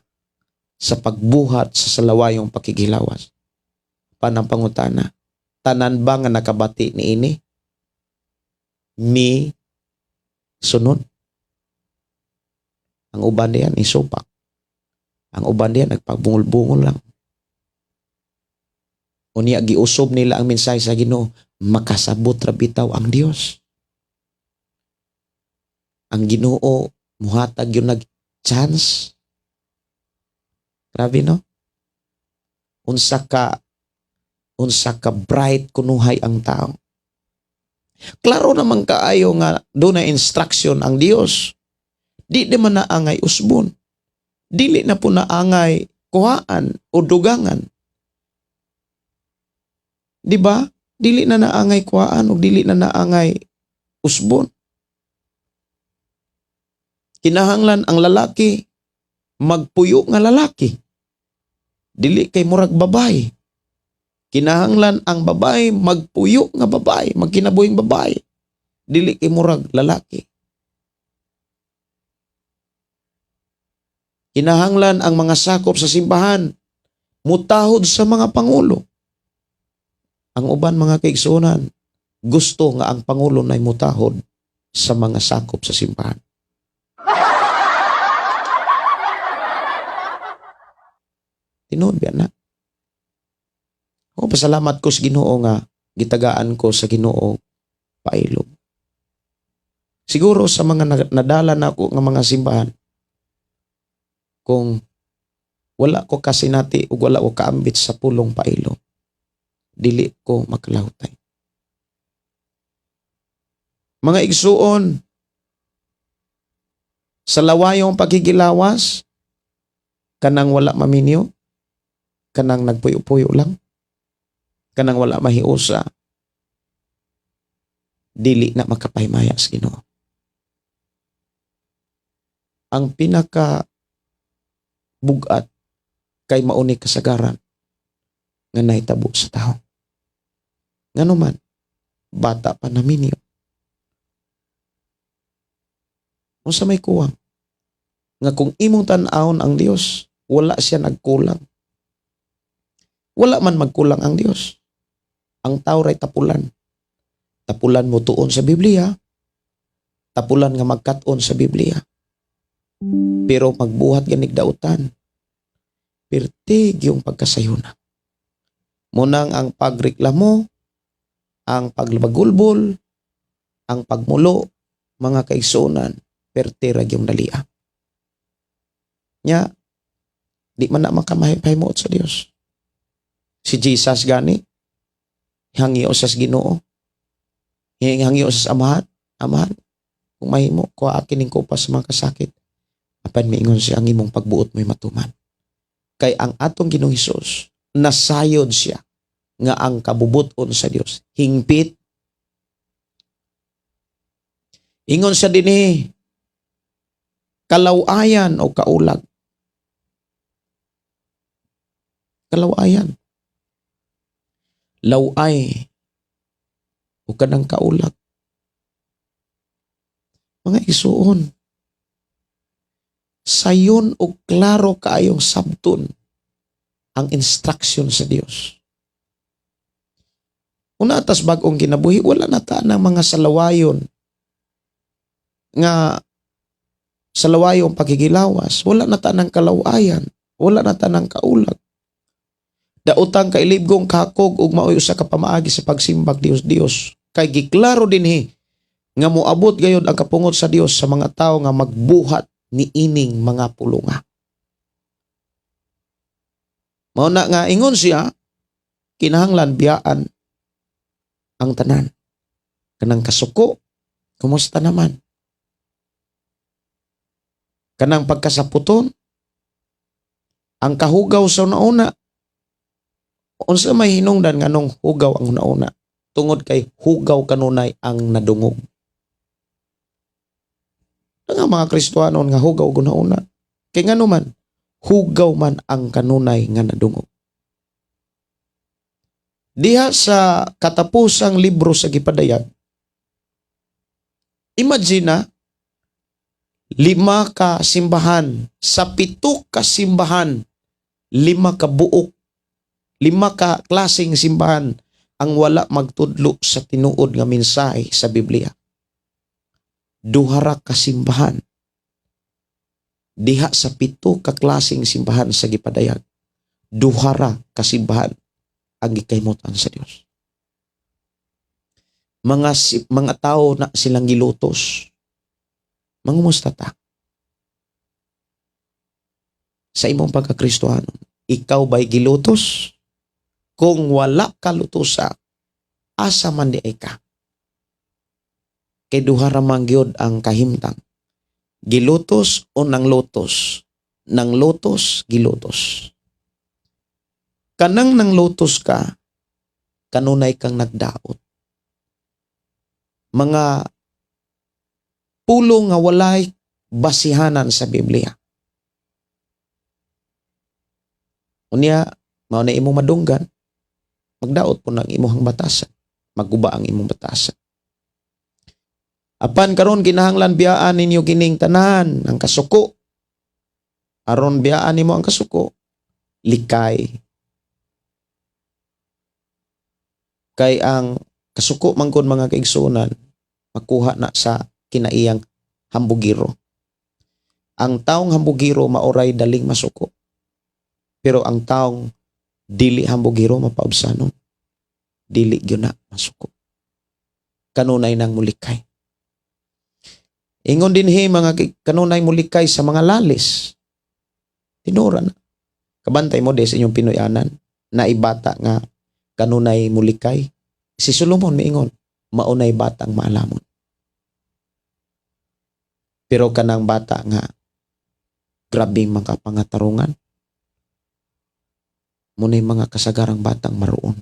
sa pagbuhat sa salawayong pakighilawas. Panang pangutana, tanan ba nga nakabati ni ini mi sunod? Ang uban diyan isupak. Ang uban diyan nagpagbungol-bungol lang. Unya giusob nila ang mensahe sa Ginoo, makasabot ra bitaw ang Dios. Ang Ginoo muhatag yung nag chance. Grabe, no? Unsa ka bright kunuhay ang tao. Klaro naman kaayo nga duna instruction ang Dios. Di di man na angay usbon. Dili na po na angay kuhaan o dugangan. Di ba? Dili na naangay kuhaan o dili na naangay usbon. Kinahanglan ang lalaki magpuyo nga lalaki. Dili kay murag babae. Kinahanglan ang babae magpuyo nga babae, magkinabuhing babae. Dili kay murag lalaki. Kinahanglan ang mga sakop sa simbahan mutahod sa mga pangulo. Ang uban, mga kaigsuonan, gusto nga ang pangulo nay mutahod sa mga sakop sa simbahan. Tinuod ba na? Ako, pasalamat ko sa Ginoo nga gitagaan ko sa Ginoo pailog. Siguro sa mga nadala na ako nga mga simbahan, kung wala ko kasinati ug wala ko kaambit sa pulong pailom, dili ko makalahutay. Mga igsuon, sa lawayong pagkikilawas, kanang wala maminyo, kanang nagpuyo-puyo lang, kanang wala mahiusa, dili na makapahimaya sa Ginoo. Ang pinaka bugat kay mauni kasagaran nga nahitabo sa tao. Ngano man, bata pa naminyo. Unsa may kuwang? Nga kung imong tan-awon ang Dios, wala siya nagkulang. Wala man magkulang ang Dios. Ang tao ray tapulan. Tapulan mo tuon sa Biblia, tapulan nga magkat-on sa Biblia. Pero magbuhat ganig dautan, pirtig yung pagkasayuna. Munang ang pagreklamo, ang pagbagulbol, ang pagmulo, mga kaigsuonan, perti ra yung dalia. Nya, di man na makamahimuot sa Dios. Si Jesus gani, hangyo sa Ginoo. Hangyo sa Amahan, "Amahan, kung mahimo, kuha akin ning kupa sa mga kasakit." Apan miingon siya, "Ang imong pagbuot mo'y matuman." Kay ang atong Ginoong Hesus, nasayod siya nga ang kabubuton sa Dios hingpit. Ingon siya dinhi, kalawayan o kaulag. Kalawayan. Laway o kanang kaulag. Mga igsuon, sayon o klaro kaayong sabton ang instruction sa Dios. Una tas bag-ong kinabuhi, wala na ta ng mga salawayon nga salawayong pakigilawas, wala na ta ng kalawayan, wala na ta ng kaulag. Daotang kailibgong kakog ug maoy usa ka pamaagi sa pagsimbag Dios Dios. Kay giklaro dinhi nga moabot gayod ang kapungot sa Dios sa mga tawo nga magbuhat ni ining mga pulunga. Mao na nga ingon siya, kinahanglan biyaan ang tanan. Kanang kasuko, kumusta naman? Kanang pagkasaputon, ang kahugaw sa una-una, unsa may hinungdan nganong hugaw ang una-una? Tungod kay hugaw kanunay ang nadungog. Nga mga Kristohanon nga hugaw una-una. Kay ngano man, hugaw man ang kanunay nga nadungog. Diha sa katapusang libro sa gipadayag, imagine na, 5 ka simbahan, sa 7 ka simbahan, 5 ka buok, 5 ka klaseng simbahan ang wala magtudlo sa tinuod nga mensahe sa Biblia. 2 ra ka simbahan diha sa 7 ka klaseng simbahan sa gipadayag, 2 ra ka simbahan ang gikahimutan sa Dios. Mga tao na silang gilutos. Mangumusta ta? Sa imong pagkakristohanon, ikaw ba'y gilutos? Kung wala ka lutosa, asa man di ay ka? Kay duha ra man gyud ang kahimtang. Gilutos o nanglutos. Nanglutos, gilutos. Kanang nanglutos ka, kanunay kang nagdaot. Mga pulong nga walay basihanan sa Biblia. Unya, mao na imong madunggan, magdaot po ng imong batasan. Maguba ang imong batasan. Apan karon, kinahanglan biyaan ninyo kining tanan, ang kasuko. Aron biyaan nimo ang kasuko, likay. Kay ang kasuko man gud, mga kaigsuonan, makuha na sa kinaiyang hambugiro. Ang taong hambugiro maoray daling masuko. Pero ang taong dili hambugiro, mapaubsanon. Dili gyud na masuko. Kanunay nang mulikay. Ingon dinhi, mga kanunay mulikay sa mga lalis. Tinuod na. Kabantay mo de sa inyong Pinoyanan na ibata nga kanunay mulikay. Si Solomon miingon, maunay batang maalamon. Pero kanang bata nga grabing mga pangatarungan, muna'y mga kasagarang batang maroon.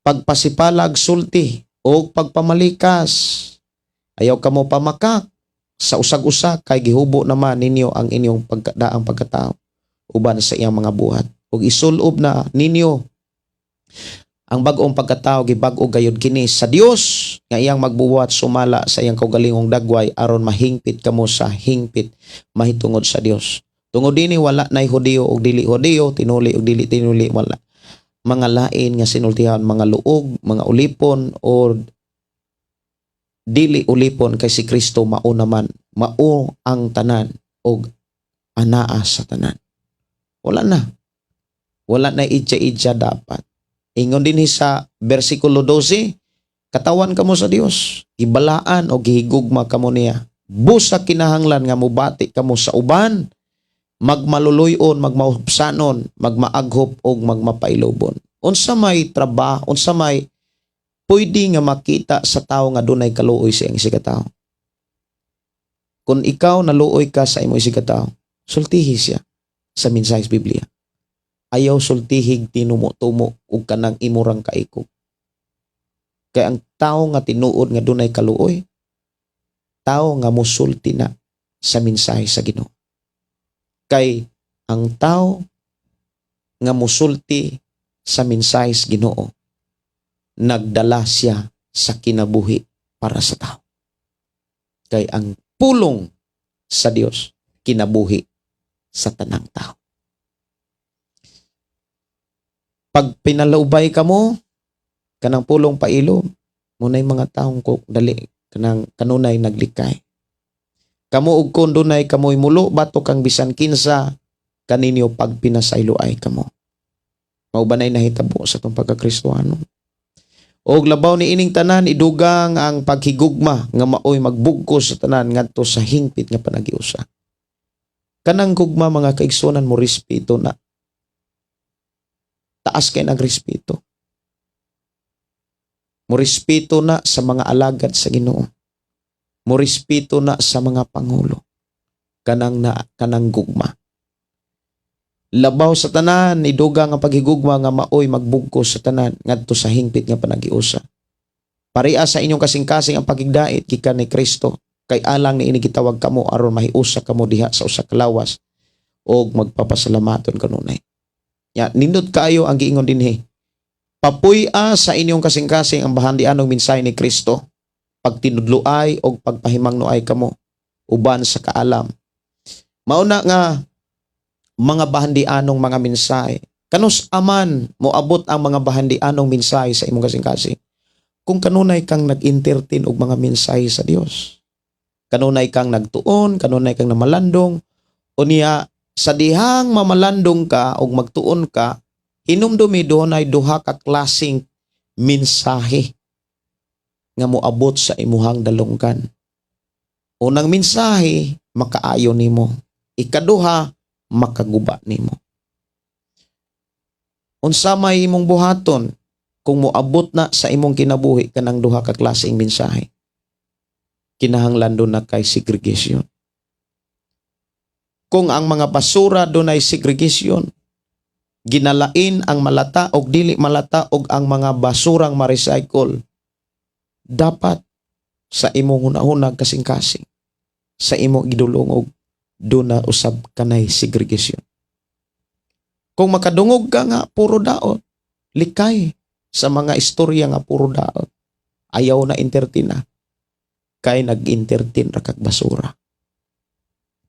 Pagpasipalag sulti o pagpamalikas, ayaw kamo pamakak sa usag-usa kay gihubo naman ninyo ang inyong pagkadaang pagkatao uban sa iyang mga buhat. Ug isulob na ninyo ang bag-ong pagkatao, gibag-o gayud kini sa Dios nga iyang magbuhat sumala sa iyang kaugalingong dagway aron mahingpit kamo sa hingpit mahitungod sa Dios. Tungod dinhi wala nay Hudiyo ug dili Hudiyo, tinuli ug dili tinuli, wala mga lain nga sinultihan, mga luog, mga ulipon o dili ulipon, kay si Kristo mao naman, mao ang tanan og anaa sa tanan. Wala na. Wala na idya-idya dapat. Ingon din sa versikulo 12, katawan kamo sa Dios, gibalaan o gihigugma kamo niya. Busa kinahanglan nga mubati kamo sa uban, magmaluluyon, magmaupsanon, magmaaghop og magmapailobon. Unsa may trabaho, unsa may pwede nga makita sa tao nga dunay kaluoy sa iyang isigkatawo? Kung ikaw naluoy ka sa imong isigkatawo, sultihi siya sa mensahe sa Biblia. Ayaw sultihig tinumo-tumo ug kanang imurang kaikog. Kay ang tao nga tinuod nga dunay kaluoy, tao nga musulti na sa mensahe sa Ginoo. Kay ang tao nga musulti sa mensahe sa Ginoo, nagdala siya sa kinabuhi para sa tao. Kay ang pulong sa Dios kinabuhi sa tanang tao. Pag pinalaubay ka mo, kanang pulong pailo, munay mga taong ko dali kanang kanunay naglikay. Kamo og kon dunay kamoy mulo batok kang bisan kinsa kaninyo pag pinasaylo ay kamo. Mao ba nay nahitabo sa atong pagkakristohano? Og labaw ni ining tanan, idugang ang paghigugma nga maoy magbugkos sa tanan ngadto sa hingpit nga panagiusa. Kanang gugma, mga kaigsunan, mo respeto na. Taas kay nagrespeto. Mo respeto na sa mga alagad sa Ginoo. Mo respeto na sa mga pangulo. Kanang na kanang gugma. Labaw sa tanan, idugang ang paghigugma nga maoy magbugkos sa tanan ngadto sa hingpit nga panagiusa. Paria sa inyong kasing-kasing ang pagigdait gikan ni Kristo kay alang niini gitawag kamo aron mahiusa kamo diha sa usa ka lawas og magpapasalamaton kanunay. Ya, nindot kaayo ang giingon dinhi. Papuy-a sa inyong kasing-kasing ang bahandianong mensahe ni Kristo. Pagtinudloay og pagpahimangnoay kamo uban sa kaalam. Mauna nga mga bahandianong mga mensahe. Kanus aman moabot ang mga bahandianong mensahe sa imong kasing-kasing? Kung kanunay kang nag-entertain og mga mensahe sa Dios. Kanunay kang nagtuon, kanunay kang namalandong, unya sa dihang mamalandong ka og magtuon ka, hinumdumi dunay duha ka klaseng mensahe nga moabot sa imuhang dalunggan. Unang mensahe, makaayo nimo. Ikaduha, makaguba nimo. Unsa may imong buhaton? Kung moabot na sa imong kinabuhi kanang duha ka klaseng mensahe, kinahanglan duna kay segregation. Kung ang mga basura dunay segregation, ginalain ang malata og dili malata og ang mga basurang ma-recycle, dapat sa imong hunahuna, kasing-kasing, sa imong gidulungog, duna usab kanay segregation. Kung makadungog ka nga puro daot, likay sa mga istorya nga puro daot. Ayaw na entertain na. Kay nag-entertain ra kag basura.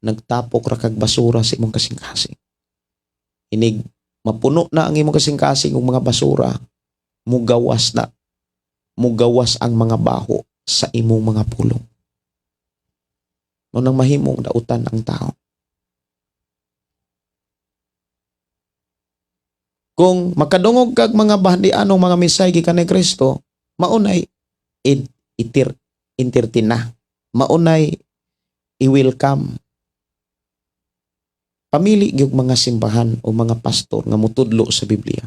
Nagtapok ra kag basura sa imong kasing-kasing. Inig mapuno na ang imong kasing-kasing og mga basura, mugawas na. Mugawas ang mga baho sa imong mga pulong. Mao nang mahimong dautan ang tao. Kung makadungog kag mga bahandianong mga mensahe gikan ni Kristo, maunay itir entertain na. Maunay i-welcome. Pamili gyud mga simbahan o mga pastor nga mutudlo sa Biblia.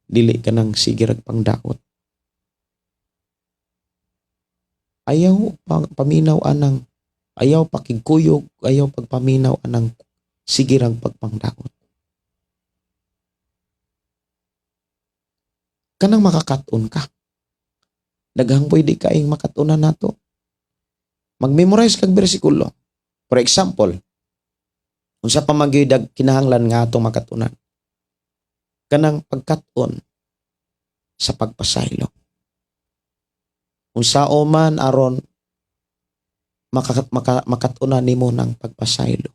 Dili ka nang sige rag pangdaot. Ayaw paminaw anang, ayaw pakigkuyog, ayaw pagpaminaw anang sige rag pagpangdaot. Kanang makakat-on ka. Daghang pwede kaing makatunan nato. Mag-memorize kag bersikulo. For example, unsa pa man gyud kinahanglan nga atong makatunan? Kanang pagkat-on sa pagpasaylo. Unsa man aron makatunan nimo ng pagpasaylo.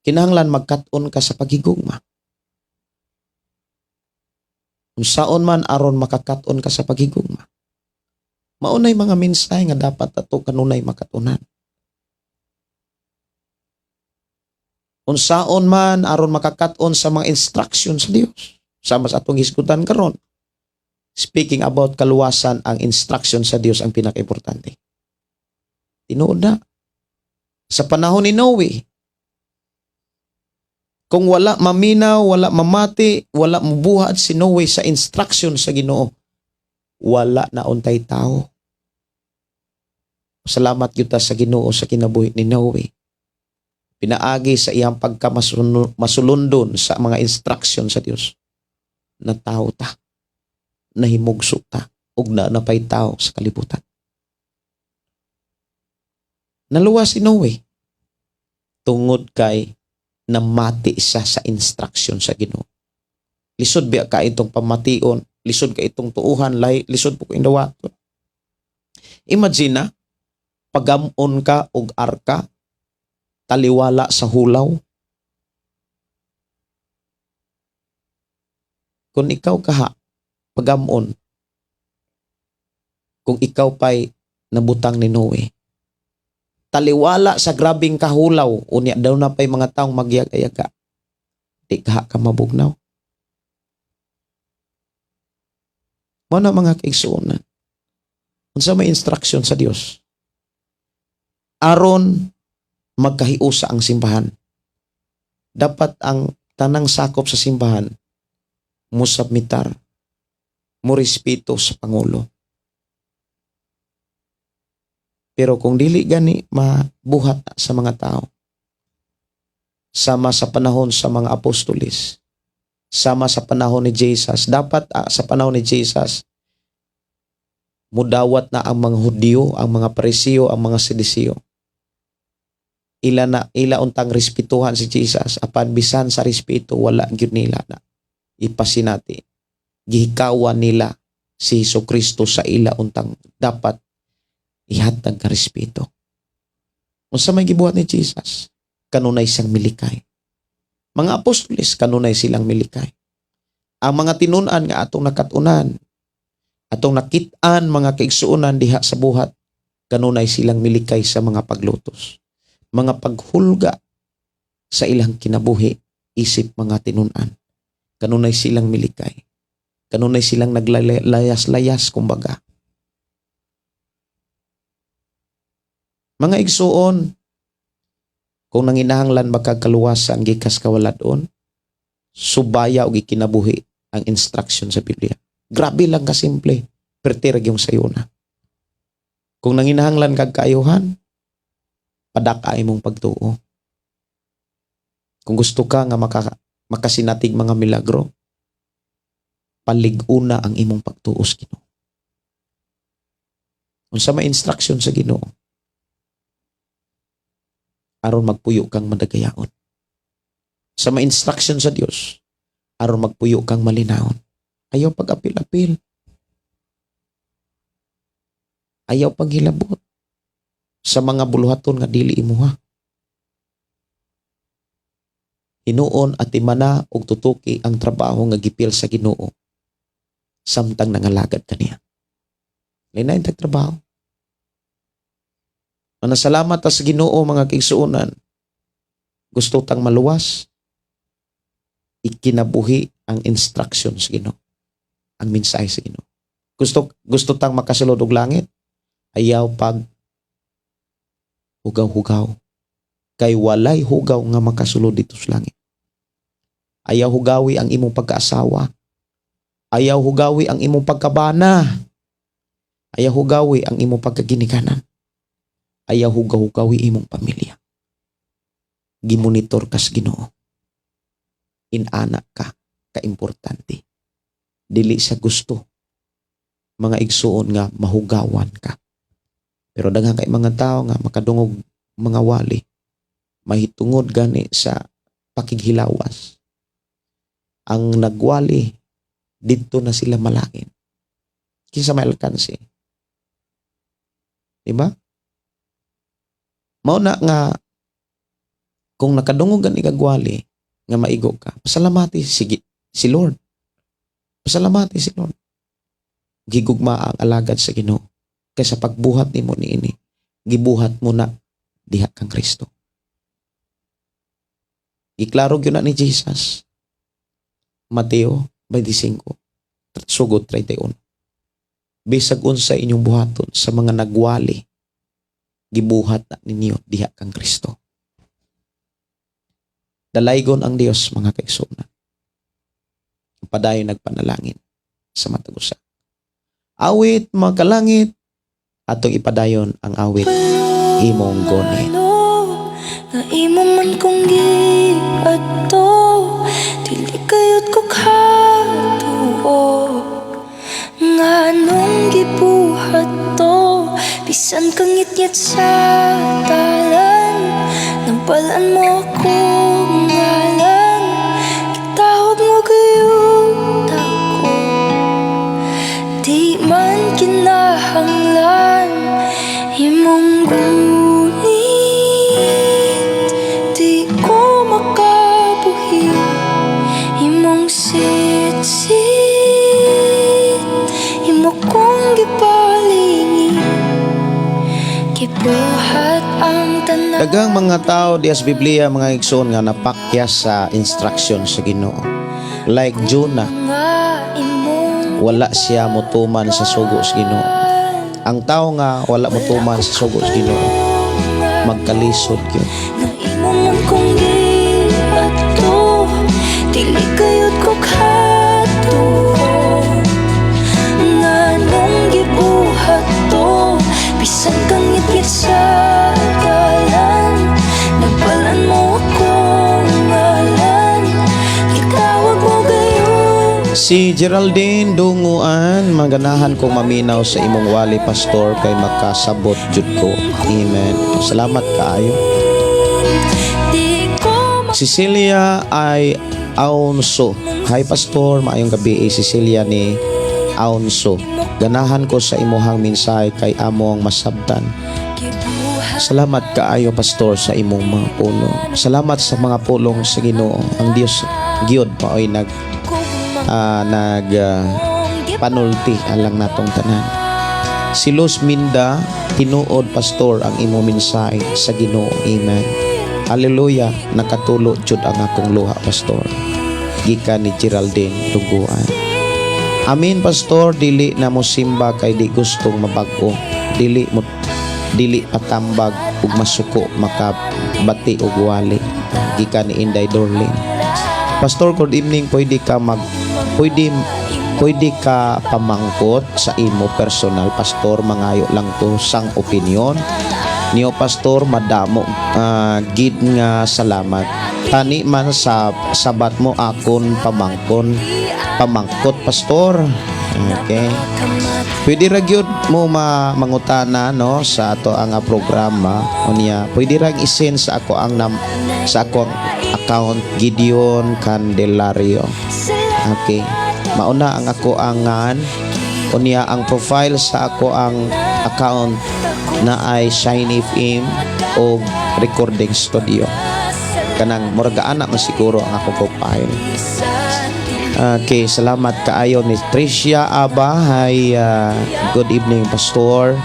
Kinahanglan magkat-on ka sa paghigugma. Unsaon man aron makakat-on ka sa paghigugma. Maunay mga mensahe nga dapat ato kanunay makatunan. Unsaon man aron makakat-on sa mga instruction sa Dios. Sama sa atong hisgutan karon. Speaking about kaluwasan, ang instruction sa Dios ang pinaka-importante. Tinuod na. Sa panahon ni Noe, kung wala maminaw, wala mamati, wala mubuhat si Noe sa instruction sa Ginoo, wala na untay tao. Salamat gyud ta sa Ginoo sa kinabuhi ni Noe. Pinaagi sa iyang pagkamasulundon sa mga instruction sa Dios. Natawo ta, nahimugso ta, ug na napay tao sa kalibutan. Naluwas si Noe tungod kay namati siya sa instruction sa Ginoo. Lisod biya ka itong pamation, lisod ka itong tuuhan, lisod po ko indawaton. Imagine na, pagamon ka og arka, taliwala sa hulaw. Kung ikaw kaha, pagamon, kung ikaw pa'y nabutang ni Noe, taliwala sa grabing kahulaw, unya daw na pa'y mga taong magyaga-yaga, di kaha ka mabugnaw. Mao na mga kaigsuonan, unsa may instruction sa Dios aron magkahiusa ang simbahan? Dapat ang tanang sakop sa simbahan musubmitar, mo respeto sa pangulo. Pero kung dili gani mabuhat sa mga tao, sama sa panahon sa mga apostoles, sama sa panahon ni Jesus, dapat sa panahon ni Jesus, mudawat na ang mga Hudyo, ang mga Pariseo, ang mga Sadiseo. Ila na ila untang respetuhan si Jesus, apan bisan sa respeto wala gyud nila na ipasinati. Gihikawan nila si Hesus Kristo sa ila untang dapat ihatag ka respeto. Unsa may gibuhat ni Jesus? Kanunay siyang milikay. Mga apostoles, kanunay silang milikay. Ang mga tinun-an nga atong nakat-unan, atong nakit-an mga kaigsuonan diha sa buhat, kanunay silang milikay sa mga paglutos, mga paghulga sa ilang kinabuhi isip mga tinun-an. Kanunay silang milikay. Kanunay silang naglayas-layas kumbaga. Mga igsuon, kung nanginahanglan magkakaluwasan gikas kawaladon, Subaya og ikinabuhi ang instruction sa Biblia. Grabe lang kasimple. Perti ra gyung sayuna. Kung nanginahanglan kag kaayuhan, padaka imong pagtuo. Kung gusto ka nga makasinatig mga milagro, palig-una ang imong pagtuo sa Ginoo. Unsa may instruction sa Ginoo aron magpuyo kang madagayaon? Sa may instruction sa Dios aron magpuyo kang malinawon? Ayaw pag-apil-apil. Ayaw paghilabot sa mga buluhaton nga dili imuha. Hinuon at imana og tutuki ang trabaho nga gipil sa Ginoo samtang nangalagad kaniya. Linain tag trabaho. Manasalamat ta sa Ginoo, mga kaigsuonan. Gusto tang maluwas, ikinabuhi ang instruction sa Ginoo. Ang mensahe sa Ginoo. Gusto gusto tang makasulod og langit, ayaw pag hugaw-hugaw. Kay walay hugaw nga makasulod dito sa langit. Ayaw hugawi ang imong pagkaasawa. Ayaw hugawi ang imong pagkabana. Ayaw hugawi ang imong pagkaginikanan. Ayaw hugaw-hugawi imong pamilya. Gimonitor kas Ginoo. Inana ka kaimportante. Dili sa gusto, mga igsuon, nga mahugawan ka. Pero daghan kay mga tao nga makadungog mga wali mahitungod gani sa pakighilawas. Ang nagwali didto na sila malain. Kinsa may alkanse? Di ba? Mao na nga kung nakadungog gani kag wali nga maigo ka, pasalamati si Lord. Pasalamati si Lord. Gigugma ang alagad sa Ginoo. Kaysa pagbuhat nimo niini, gibuhat mo na diha kang Kristo. Giklaro gyud na ni Jesus. Mateo 25 sugod 31. Bisag unsa inyong buhaton sa mga nagwali, gibuhat na ninyo diha kang Kristo. Dalaygon ang Dios, mga kaigsuonan. Padayon nagpanalangin sa matag usa. Awit, mga kalangit, atong ipadayon ang awit "Imong Gunit". Nga imo man kong giadto, dili kayot ko katuo. Nga nung gibuhat to, bisan kang ngitngit sa dalan, Nabalan mo akong ngalan. Gitawag mo gayud ako. Di man kinahanglan imong gunit. Di ko makabuhi imong sitsit. Imo kong gipalingin. Gibuhat ang tanan. Daghang mga tao diya sa Biblia, mga igsoon, nga napakyas sa instruction sa Ginoo. Like Jonah, Nga imong wala siya motuman sa sugo sa Ginoo. Ang tao nga wala motuman sa sugo sa Ginoo, magkalisod gyud. Nga imo man kong giadto, dili kayot ko katuo. Nga nung gibuhat to, bisan kang ngitngit sa dalan, Nagbalan mo akong ngalan. Gitawag mo gayon. Si Geraldine Dunguan, maganahan kong maminaw sa imong wali, pastor, kay makasabot jud ko. Amen. Salamat kaayo. Di ko Cecilia ay Aunso. Hi, pastor, maayong gabi, eh, Cecilia ni Aunso. Ganahan ko sa imuhang mensahe kay amo ang masabtan. Gibuhat Salamat kaayo, pastor, sa imong mga pulong. Salamat sa mga pulong sa Ginoo. Ang Dios gyud maoy nag ko ah, nag ah, panulti alang natong tanan. Si Luz Minda, tinuod, pastor, ang imong mensahe sa Ginoo. Amen. Hallelujah, nakatulo jud ang akong luha, pastor. Gikan ni Geraldine Duguan. Amin, pastor, dili na mo simba kay di gustong mabag-o. Dili mo dili patambag ug masuko makabati og wali. Gikan ni Inday Dorlin. Pastor, good evening. Pwede ka pamangkot sa imo personal, Pastor. Mangayo lang to sang opinion niyo, Pastor. Madamo gid nga salamat. Tani man sa sabat mo akon pamangkot, Pastor. Okay. Pwede ra gyud mo mangutana, no, sa ato ang programa. Unya pwede ra i-send sa ako ang account, Gideon Candelario. Okay. Mauna ang ako ang ngan. Unya ang profile sa ako ang account na ay Shine FM o recording studio. Kanang murag anak man siguro ang akong profile. Okay, salamat kaayo ni Tricia Aba. Hi, good evening, Pastor.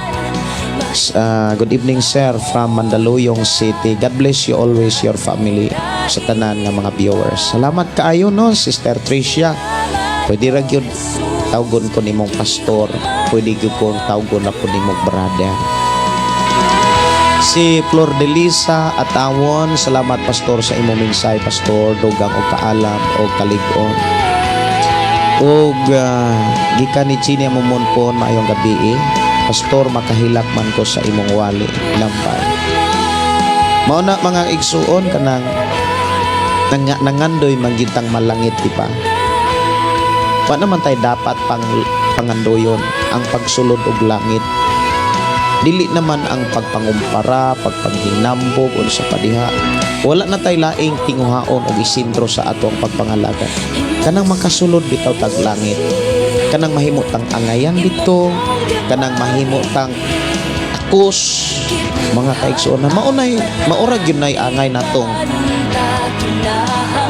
Good evening, sir, from Mandaluyong City. God bless you always, your family, sa tanan nga mga viewers. Salamat kaayo, no, Sister Tricia. Pwede ra gyud tawgon ko nimong pastor. Pwede gyud ko tawgon ako nimong brother. Si Flor de Lisa Atawon, salamat, Pastor, sa imong mensahe, Pastor, dugang og kaalam og kalig-on. Og gikan ni Chini Mumunpon, maayong gabi eh. Pastor, makahilak man ko sa imong wali. Lambay. Mao na, mga igsuon, kanang nangandoy magitang malangit, di ba? Wa naman tayo dapat pangandoyon ang pagsulod og langit. Dili naman ang pagpangumpara, pagpanghinambog unsa pa diha. Wala na tay laing tinguhaon og isentro sa atong pagpangalagad. Kanang makasulod bitaw tag langit. Kanang mahimo tang angayan dito, kanang mahimo tang akos, mga kaigsuonan. Maunay maura gyud nay angay natong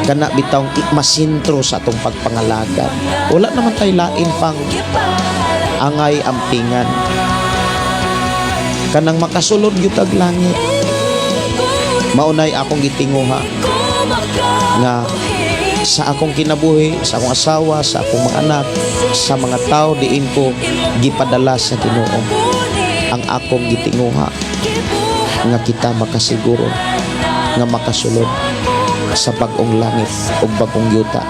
kana bitawng masentro sa atong pagpangalagad. Wala naman tay lain pang angay ampingan. Kanang makasulod gyud tag langit. Maunay akong gitinguha nga sa akong kinabuhi, sa akong asawa, sa akong mga anak, sa mga tao diin ko gipadala sa Ginoo. Ang akong gitinguha nga kita makasiguro nga makasulod sa bag-ong langit ug bag-ong yuta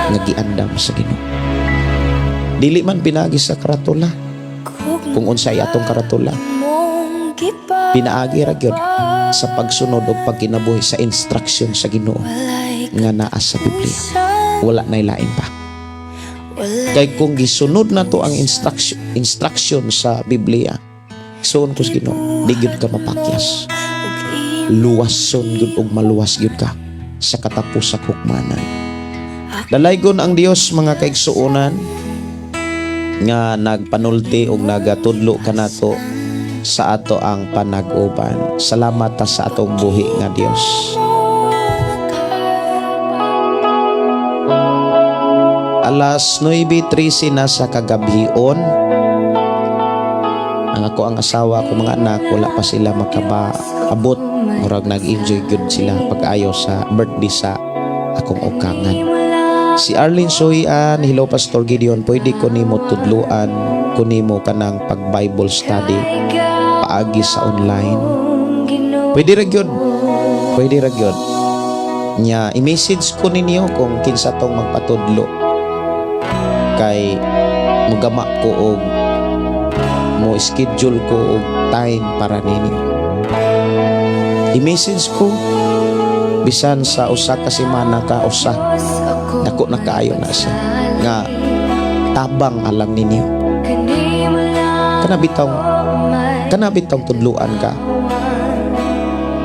nga giandam sa Ginoo. Dili man pinagi sa karatula kung unsay atong karatula. Pinaagi ra gyud sa pagsunod ug pagkinabuhi sa instruction sa Ginoo nga naa sa Biblia. Wala nay lain pa. Kay kung gisunod na to ang instruction sa Biblia, suon ko sa Ginoo, di gyud ka mapakyas. Luwason gyud ug maluwas gyud ka sa katapos sa hukmanan. Dalaygon ang Dios, mga kaigsuonan, nga nagpanulti ug nagatudlo kanato sa ato ang panag-uban. Salamat ta sa atong buhi nga Dios. Alas 9:13 na sa kagabhion. Ang ako ang asawa ko, mga anak, wala pa sila makaabot. Murag nag-enjoy gud sila pag-ayo sa birthday sa akong ukangan. Si Arlene Soyan, hello, Pastor Gideon, pwede ko nimo tudluan ko nimo kanang pag Bible study paagi sa online? Pwede ra gyud. Pwede ra gyud. Nya i-message ko ninyo kung kinsa tong magpatudlo. Kay mugama ko og mo schedule ko og time para ninyo. I-message ko bisan sa usa ka semana ka usa, dako na kaayo na siya nga tabang alang ninyo. Kana bitawng tudluan ka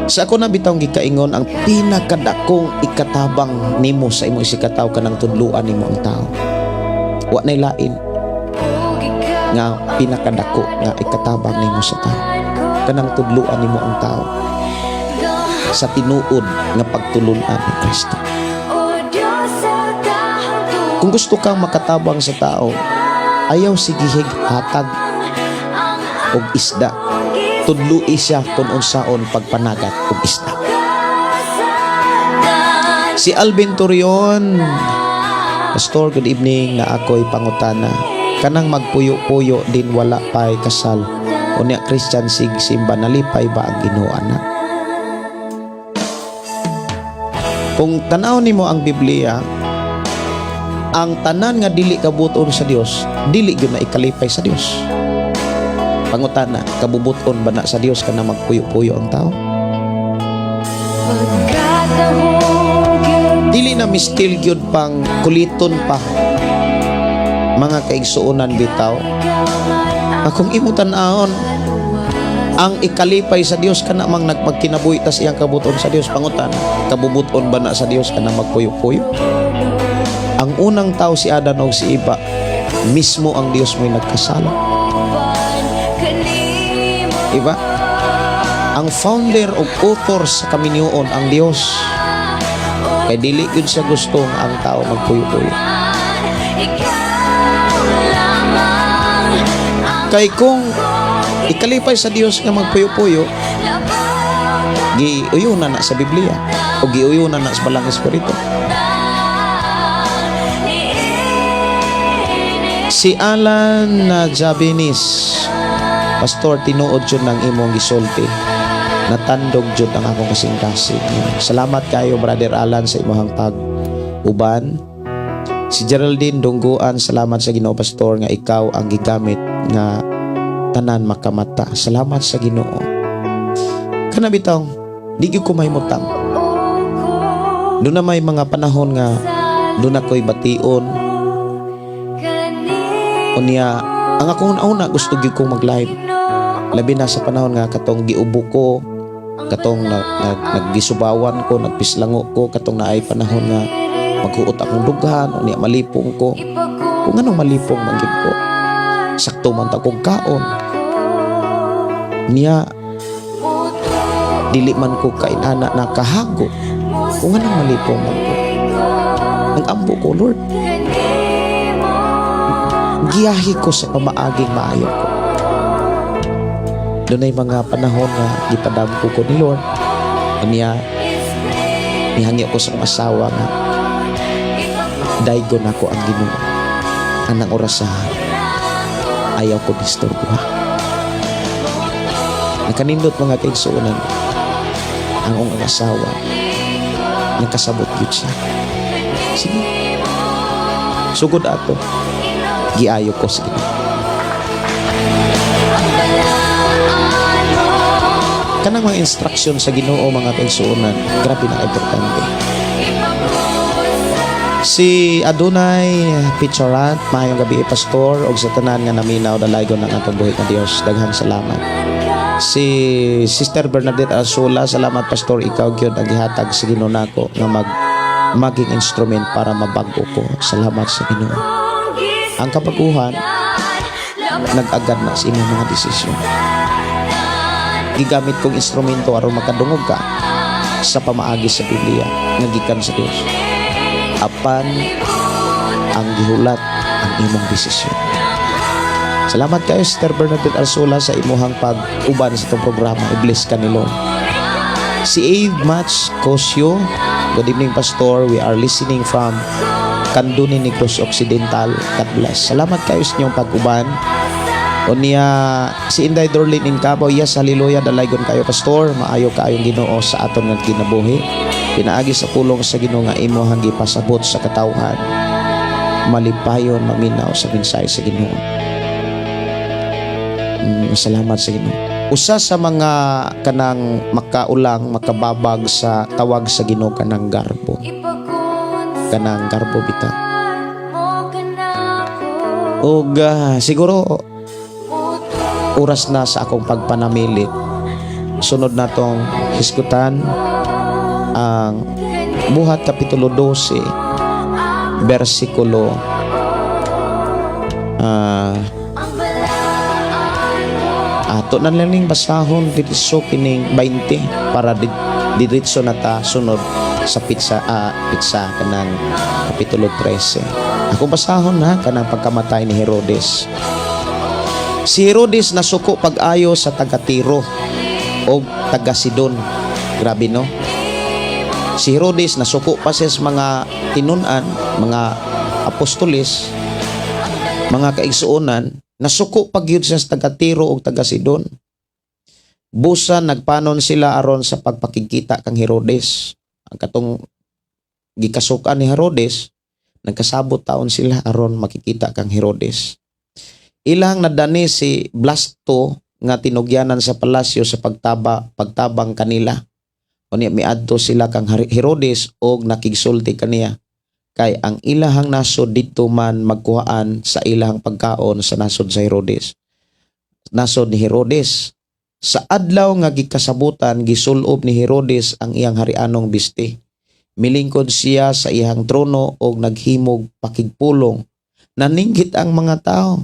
sa ako na bitawng gikaingon, ang pinakadakong ikatabang nimo sa imong isigkatawo kanang tudluan nimo ang tao. Wa nay lain nga pinakadako nga ikatabang nimo sa tao, kanang tudluan nimo ang tao sa tinuod nga pagtulunan ni Kristo. Kung gusto kang makatabang sa tao, ayaw sigihig hatag og isda. Tudlui siya kung unsaon pagpanagat og isda. Si Alvin Torion, Pastor, good evening, na ako'y pangutana. Kanang magpuyo-puyo din wala pa'y kasal. Unya Christian sig simba, nalipay ba ang Ginoo ana? Kung tanaw nimo ang Biblia, ang tanan nga dili kabuton sa Dios, dili gyud na ikalipay sa Dios. Pangutana, kabubuton ba na sa Dios kana magpuyo-puyo ang tao? Dili na mistil gyud pang kuliton pa, mga kaigsuonan, bitaw. Akong imo tan-awon, ang ikalipay sa Dios kana mang nagpagkinabuhi tas iyang kabuton sa Dios. Pangutana, kabubuton ba na sa Dios kana magpuyo-puyo? Ang unang tao, si Adan o si Eva, mismo ang Dios mo'y nagkasala. Diba? Ang founder o author sa kaminyoon, ang Dios. Kay dili gyud siya gusto nga ang tao magpuyo-puyo. Kay kung ikalipay sa Dios nga magpuyo-puyo, giuyunan na sa Biblia o giuyunan na sa Balang Espiritu. Si Alan na Jabinis, "Pastor, tinuod jud ng imong gisulti. Natandog jud ang akong kasing-kasing." Salamat kayo, Brother Alan, sa imong pag-uban. Si Geraldine Dungguan, "Salamat sa Ginoo, Pastor, nga ikaw ang gigamit nga tanan makamata." Salamat sa Ginoo. Kana bitaw, di gyud ko mahimutang. Doon na may mga panahon nga doon ako'y bation. Unya, ang akong una gusto gyud kong mag-live. Labi na sa panahon nga katong giubo ko, katong naggisubawan ko, nagpislango ko, katong naay panahon nga maghuot akong dughan, unya malipong ko. Kung anong malipong man gyud ko. Sakto man ta kong kaon. Niya, dili man ko kainana na kahago. Kung anong malipong man ko. Nag-ampo ko, "Lord, giyahi ko sa pamaaging maayo ko." Doon ay mga panahon nga gipadamko ko ni Lord. Niya, nihangyo ko sa akong asawa nga daygon ako ang Ginoo. Anang oras sa ayaw ko disturbo ha. Nakanindot, mga kaigsuonan, ang akong asawa nakasabot gyud siya. Sige. Sugod ato, giayo ko sa Ginoo. Kanang mga instruction sa Ginoo, mga kaigsuonan, grabe na importante. Si Adonai Picharat, "Maayong gabi, Pastor, og sa tanan nga naminaw, dalaygon ng atong buhi nga Dios." Daghang salamat. Si Sister Bernadette Asula, "Salamat, Pastor, ikaw gyud ang gihatag sa Ginoo nako nga maging instrument para mabago ko." Salamat sa Ginoo. Ang kabaguhan, nag-agad na sa imong mga desisyon. Gigamit kong instrumento aron makadungog ka sa pamaagi sa Biblia nga gikan sa Dios. Apan ang gihulat ang imong desisyon. Salamat kayo, Sister Bernadette Arsula, sa imuhang pag-uban sa itong programa. I-bless ka ni Lord. Si Abe Match Cosio, "Good evening, Pastor. We are listening from Kanduni, Negros Occidental. God bless." Salamat kayo sa inyong pag-uban. Unya, si Inday Dorlin Incabo, "Yes, hallelujah, dalaygon kayo, Pastor. Maayo kaayong Ginoo sa aton nga kinabuhi. Pinaagi sa pulong sa Ginoo nga imohang gipasabot sa katawhan. Malipayon maminaw sa mensahe sa Ginoo." Salamat sa Ginoo. Usa sa mga kanang makaulang, makababag sa tawag sa Ginoo, kanang garbo. Kanang garbo bitaw. Ug siguro oras na sa akong pagpanamilit. Sunod na tong hisgutan ang Buhat Kapitulo 12 bersikulo ato na lang ning basahon diretso kining 20 para diretso na ta sunod sa pizza kanang Kapitulo 13. Ako basahon na kanang pagkamatay ni Herodes. Si Herodes nasuko pag-ayo sa taga Tiro o taga Sidon. Grabe, no? Si Herodes nasuko pa siya sa mga tinun-an, mga apostoles, mga kaigsuonan, nasuko pa gyud siya sa taga Tiro o taga Sidon. Busa nagpanon sila aron sa pagpakigkita kang Herodes. Ang katong Gikasukan ni Herodes, nagkasabot taon sila aron makikita kang Herodes. Ilang nadani si Blasto nga tinugyanan sa palasyo sa pagtabang kanila. Unya miadto sila kang Herodes og nakigsulti kaniya kay ang ilahang nasod didto man magkuhaan sa ilahang pagkaon sa nasod sa Herodes. Nasod ni Herodes. Sa adlaw nga gikasabutan, gisulob ni Herodes ang iyang harianong bisti. Milingkod siya sa iyang trono og naghimog pakigpulong. Naninggit ang mga tao.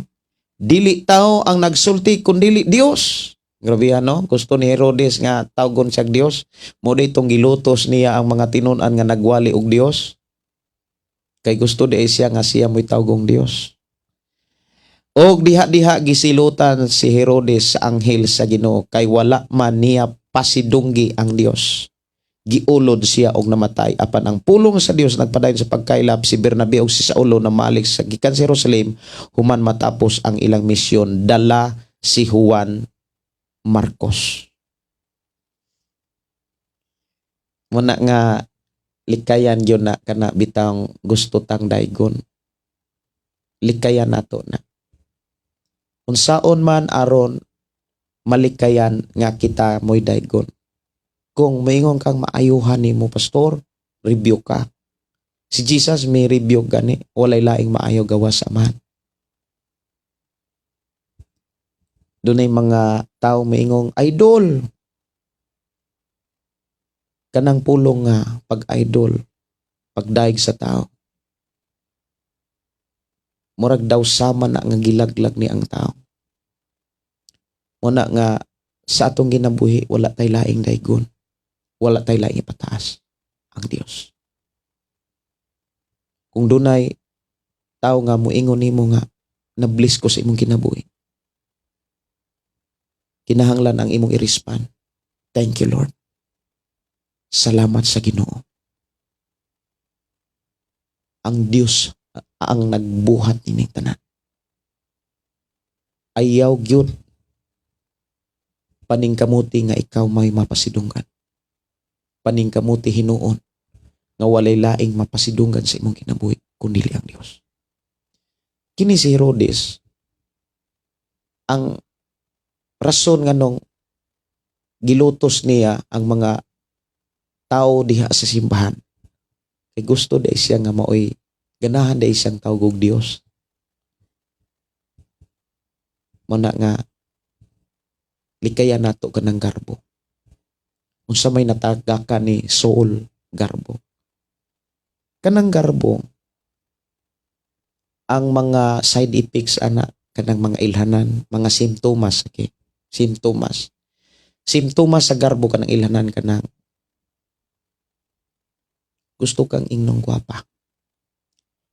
Dili tao ang nagsulti kundili Dios. Grabe, no? Gusto ni Herodes nga tawgon siya Dios. Mao itong gilutos niya ang mga tinun-an nga nagwali og Dios. Kay gusto di siya nga siya mo'y tawgong Dios. Og diha-diha gisilutan si Herodes sa anghel sa Ginoo kay wala man niya pasidunggi ang Dios. Giulod siya og namatay, apan ang pulong sa Dios nagpadayon sa pagkaylap. Si Bernabe ug si Saulo namalik sa gikan sa Jerusalem human matapos ang ilang misyon, dala si Juan Marcos. Muna nga likayan yun na kana bitang gusto tang daygon. Likayan nato na. Unsaon man aron malikayan nga kita mo'y daygon? Kung maingon kang maayuhan nimo, pastor, review ka. Si Jesus may review gani, walay laing maayo gawas sa Amahan. Dunay mga tao maingong idol. Kanang pulong nga pag-idol, pagdaig sa tao. Murag daw sama na nga gilaglag ni ang tao. Muna nga sa atong ginabuhi, wala tay laing daygon. Wala tay laing ipataas ang Dios. Kung dunay tao nga moingon nimo nga na-bless ko sa imong kinabuhi, kinahanglan ang imong i-respond, "Thank you, Lord. Salamat sa Ginoo." Ang Dios ang nagbuhat nining tanan. Ayaw gyud paningkamuti nga ikaw may mapasidunggan. Paningkamuti hinuon nga walay laing mapasidunggan sa imong kinabuhi kundi ang Dios. Kini si Herodes, ang rason nganong gilutos niya ang mga tao diha sa simbahan kay gusto diay siya nga maoy ganahan diay siyang tawgog Dios. Muna nga likayan nato kanang garbo. Unsa may natagakan ni Saul garbo? Kanang garbo, ang mga side effects ana, kanang mga ilhanan, mga simptomas, okay? Simptomas. Simptomas sa garbo, kanang ilhanan, kanang gusto kang ingnong gwapa.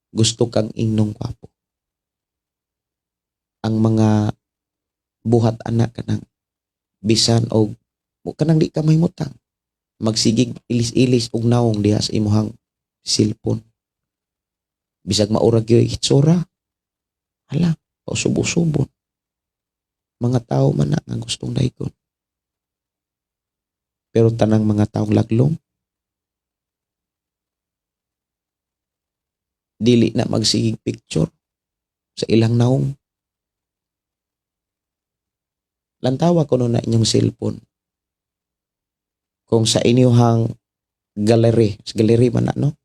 Gusto kang ingnong gwapo. Ang mga buhat ana, kanang bisan og kanang di ka mahimutang magsigig ilis-ilis og nawong diha sa imuhang cellphone, bisag maurag yoy hitsura, hala, pausubo-subon. Mga tao man na nga gustong daygon, pero tanang mga taong laglong dili na magsigig picture sa ilang naong. Lantawa kuno na inyong cellphone kung sa inyong gallery, sa gallery man na, no,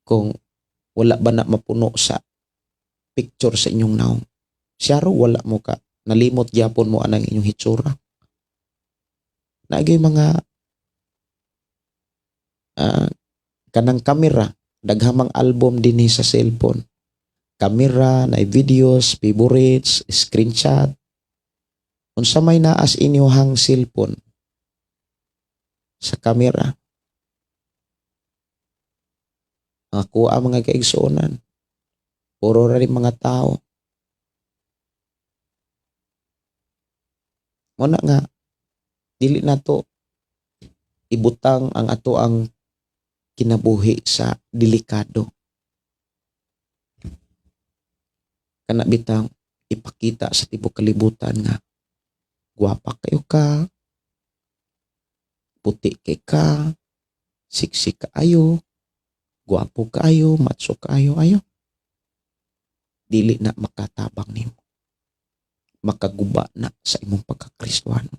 kung wala ba na mapuno sa picture sa inyong naong. Siyaro wala mo ka nalimot gyapon mo anang inyong hitsura. Naagay mga kanang kamera, daghamang album dinhi sa cellphone. Kamera, na videos, favorites, screenshot. Unsa may naas inyohang cellphone sa kamera? Ang ako ang mga kaigsuonan, puro ra rin mga tao. Muna nga dili nato ibutang ang ato ang kinabuhi sa delikado. Kana bitang ipakita sa tibok kalibutan nga gwapa kayo ka, puti kay ka, Siksik kaayo, guwapo kaayo, matso kaayo, ayo. Dili na makatabang nimo. Makaguba na sa imong pagkakristuhano.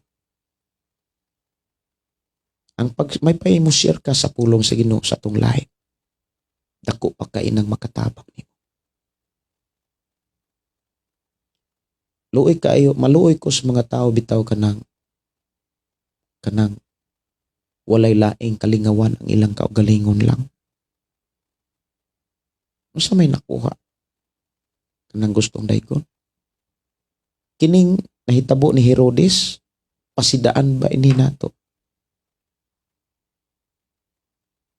Ang pag may pay mo share ka sa pulong sa Ginoo sa atong lahi. Dako pa kay nang makatabang nimo. Luoy kaayo, maluoy ko sa mga tao bitaw kanang kanang walay laing kalingawan, ang ilang kaugalingon lang. Unsa may nakuha kanang gustong daygon? Kining nahitabo ni Herodes, pasidaan ba ini nato?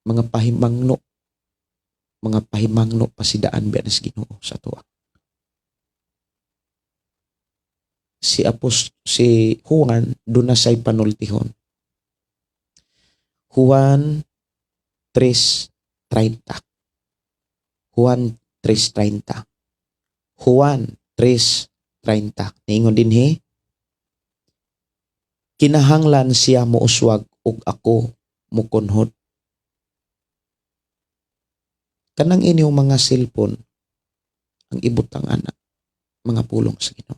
Mga pahimangno, pasidaan ba nas Ginoo sa tuwa? Si Juan doon na siya'y panultihon. Juan 3:30. Juan 3:30. Juan 3:30. Niingon dinhi, kinahanglan siya mouswag ug ako mukunhod. Kanang inyong mga cellphone ang ibutang ana, mga pulong sa Ginoo.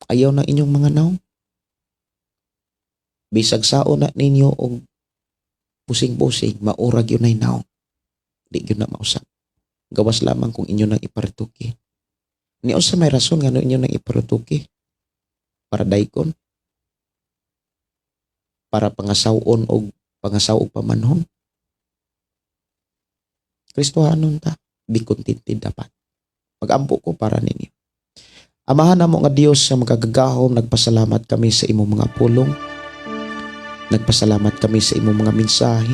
Ayaw na inyong mga naong. Bisag sao na ninyo og pusing-pusing, maurag yun ay naong. Di yun na mausap. Gawas lamang kung inyo nang iparituki. Ni unsa may rason nga inyo nang iparituki? Para daykon? Para pangasawon og pangasaw og pamanhon? Kristohanon ta, be contented dapat. Pag-ampo ko para ninyo. Amahan namo nga Dios sa makagagahom, nagpasalamat kami sa imong mga pulong. Nagpasalamat kami sa imong mga mensahe.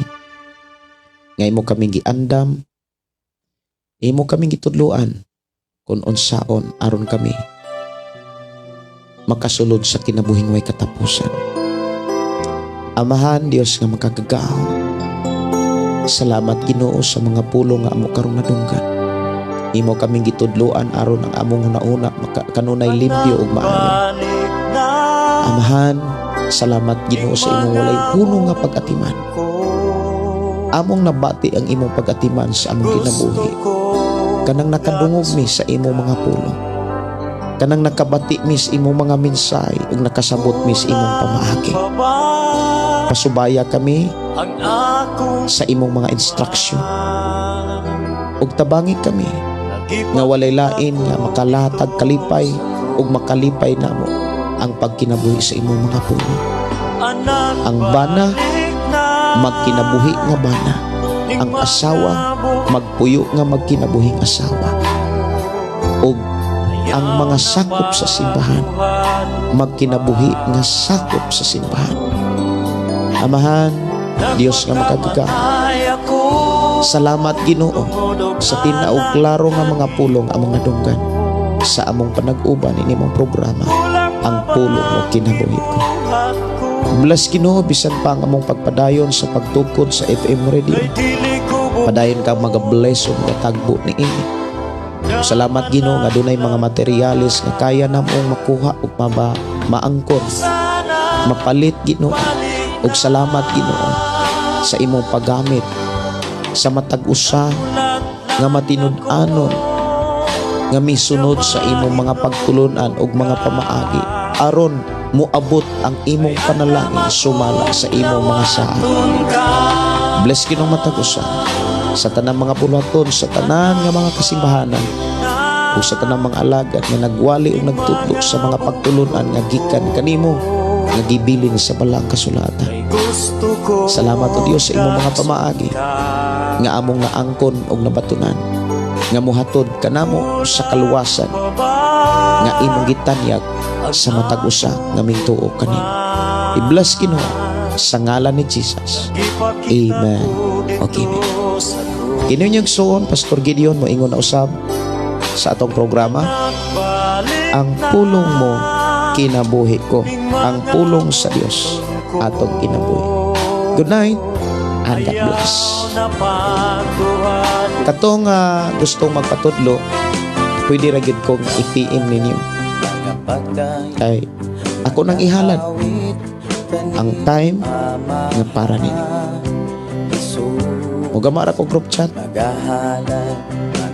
Nga imo kaming giandam, imo kaming gitudloan kung unsaon aron kami makasulod sa kinabuhing way katapusan. Amahan Dios nga makagagahom, salamat Ginoo sa mga pulong nga amo karong nadunggan. Imo kaming gitudloan aron ang among hunahuna kanunay limpyo ug maayo. Amahan, salamat Ginoo sa imong walay hunong nga pag-atiman. Among nabati ang imong pag-atiman sa among kinabuhi. Kanang nakadungog mi sa imong mga pulong. Kanang nakabati mi sa imong mga mensahe ug nakasabot mi sa imong pamaagi. Pasubaya kami sa imong mga instruction. Ug tabangi kami nga walay lain nga makalatag kalipay ug makalipay namo ang pagkinabuhi sa imong mga pulong. Ang bana magkinabuhi nga bana, ang asawa magpuyo nga magkinabuhing asawa, ug ang mga sakop sa simbahan magkinabuhi nga sakop sa simbahan. Amahan, Dios nga makagagahom, salamat Ginoo sa tinaog klaro nga mga pulong among nadunggan sa among panag-uban ini mong programa, Ang Pulong Mo Kinabuhi Ko. Bless Ginoo bisan pa ang among pagpadayon sa pagtukod sa FM radio. Padayon kang magabless o magatagbo ni ini. Salamat Ginoo nga dunay mga materyales nga kaya namong makuha ug maangkon, mapalit Ginoo. Ug salamat Ginoo sa imong paggamit sa matag usa nga matinud-anon nga misunod sa imong mga pagtulunan ug mga pamaagi aron moabot ang imong panalangin sumala sa imong mga saad. Bless Ginoo matag usa sa tanang mga buluhaton, sa tanan nga mga kasimbahanan ug sa tanang mga alagad nga nagwali ug nagtudlo sa mga pagtulunan nga gikan kanimo nga gibilin sa balang kasulatan. Salamat o Dios sa imong mga pamaagi nga among naangkon ug nabatunan nga muhatod kanamo sa kaluwasan nga imong gitanyag sa matag usa nga mingtuo kanimo. I-bless Ginoo sa ngalan ni Jesus. Amen. Okay, amen. Kini suon Pastor Gideon moingon na usab sa atong programa, Ang Pulong Mo Kinabuhi Ko, ang pulong sa Dios atong kinabuhi. Good night and God bless. Katong gustong magpatudlo, pwede ra gyud kong i-PM ninyo. Kay ako nang ihalad ang time nga para ninyo. Mugamara ko group chat.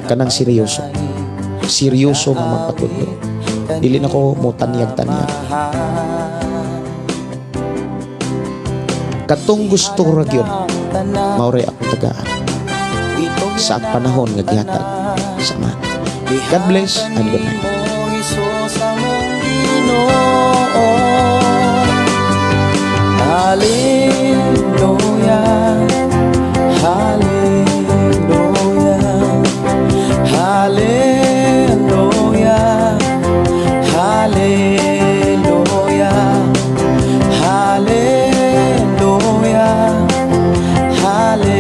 Kanang seryoso. Seryoso nga magpatudlo. Dili na ko mo tanyag-tanyag. Katong gusto ra gyud, mao ray akong tagaan sa panahon nga gihatag sa Amahan. God bless and good night. Jesus among Ginoo. Hallelujah. Hallelujah. Hallelujah. Hallelujah. Hallelujah. Hallelujah.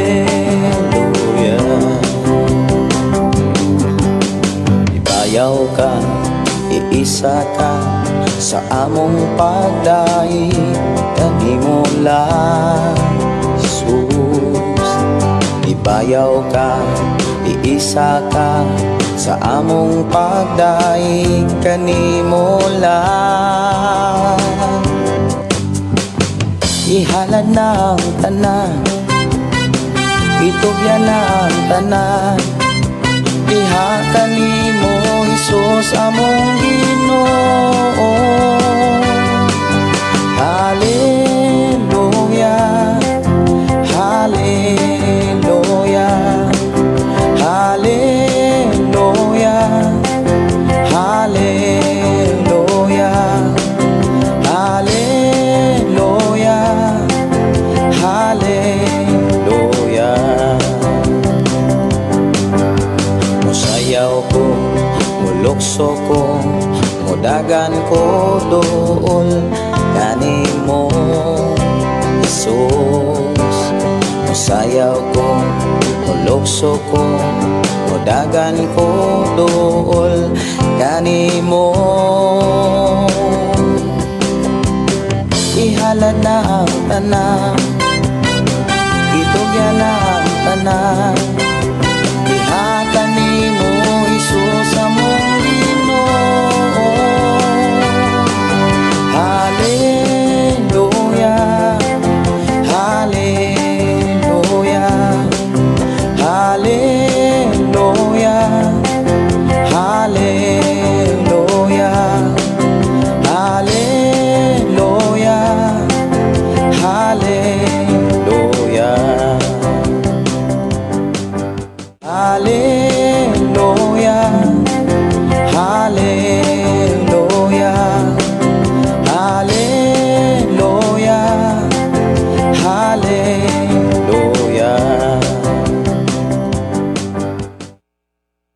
Ibayaw ka, iisa ka sa among pagdaig kanimo lang, Jesus. Ibayaw ka, iisa ka sa among pagdaig kanimo lang. Ihalad na ang tanan, itugyan na ang tanan. Diha kanimo, Hesus among Ginoo. Hallelujah. Hallelujah. Hallelujah. Hallelujah. Hallelujah. Hallelujah. Musayaw ko, mulukso ko, mudagan ko dool kanimo, Jesus. Musayaw ko, mulukso ko, mudagan ko dool kanimo. Ihalad na ang tanan.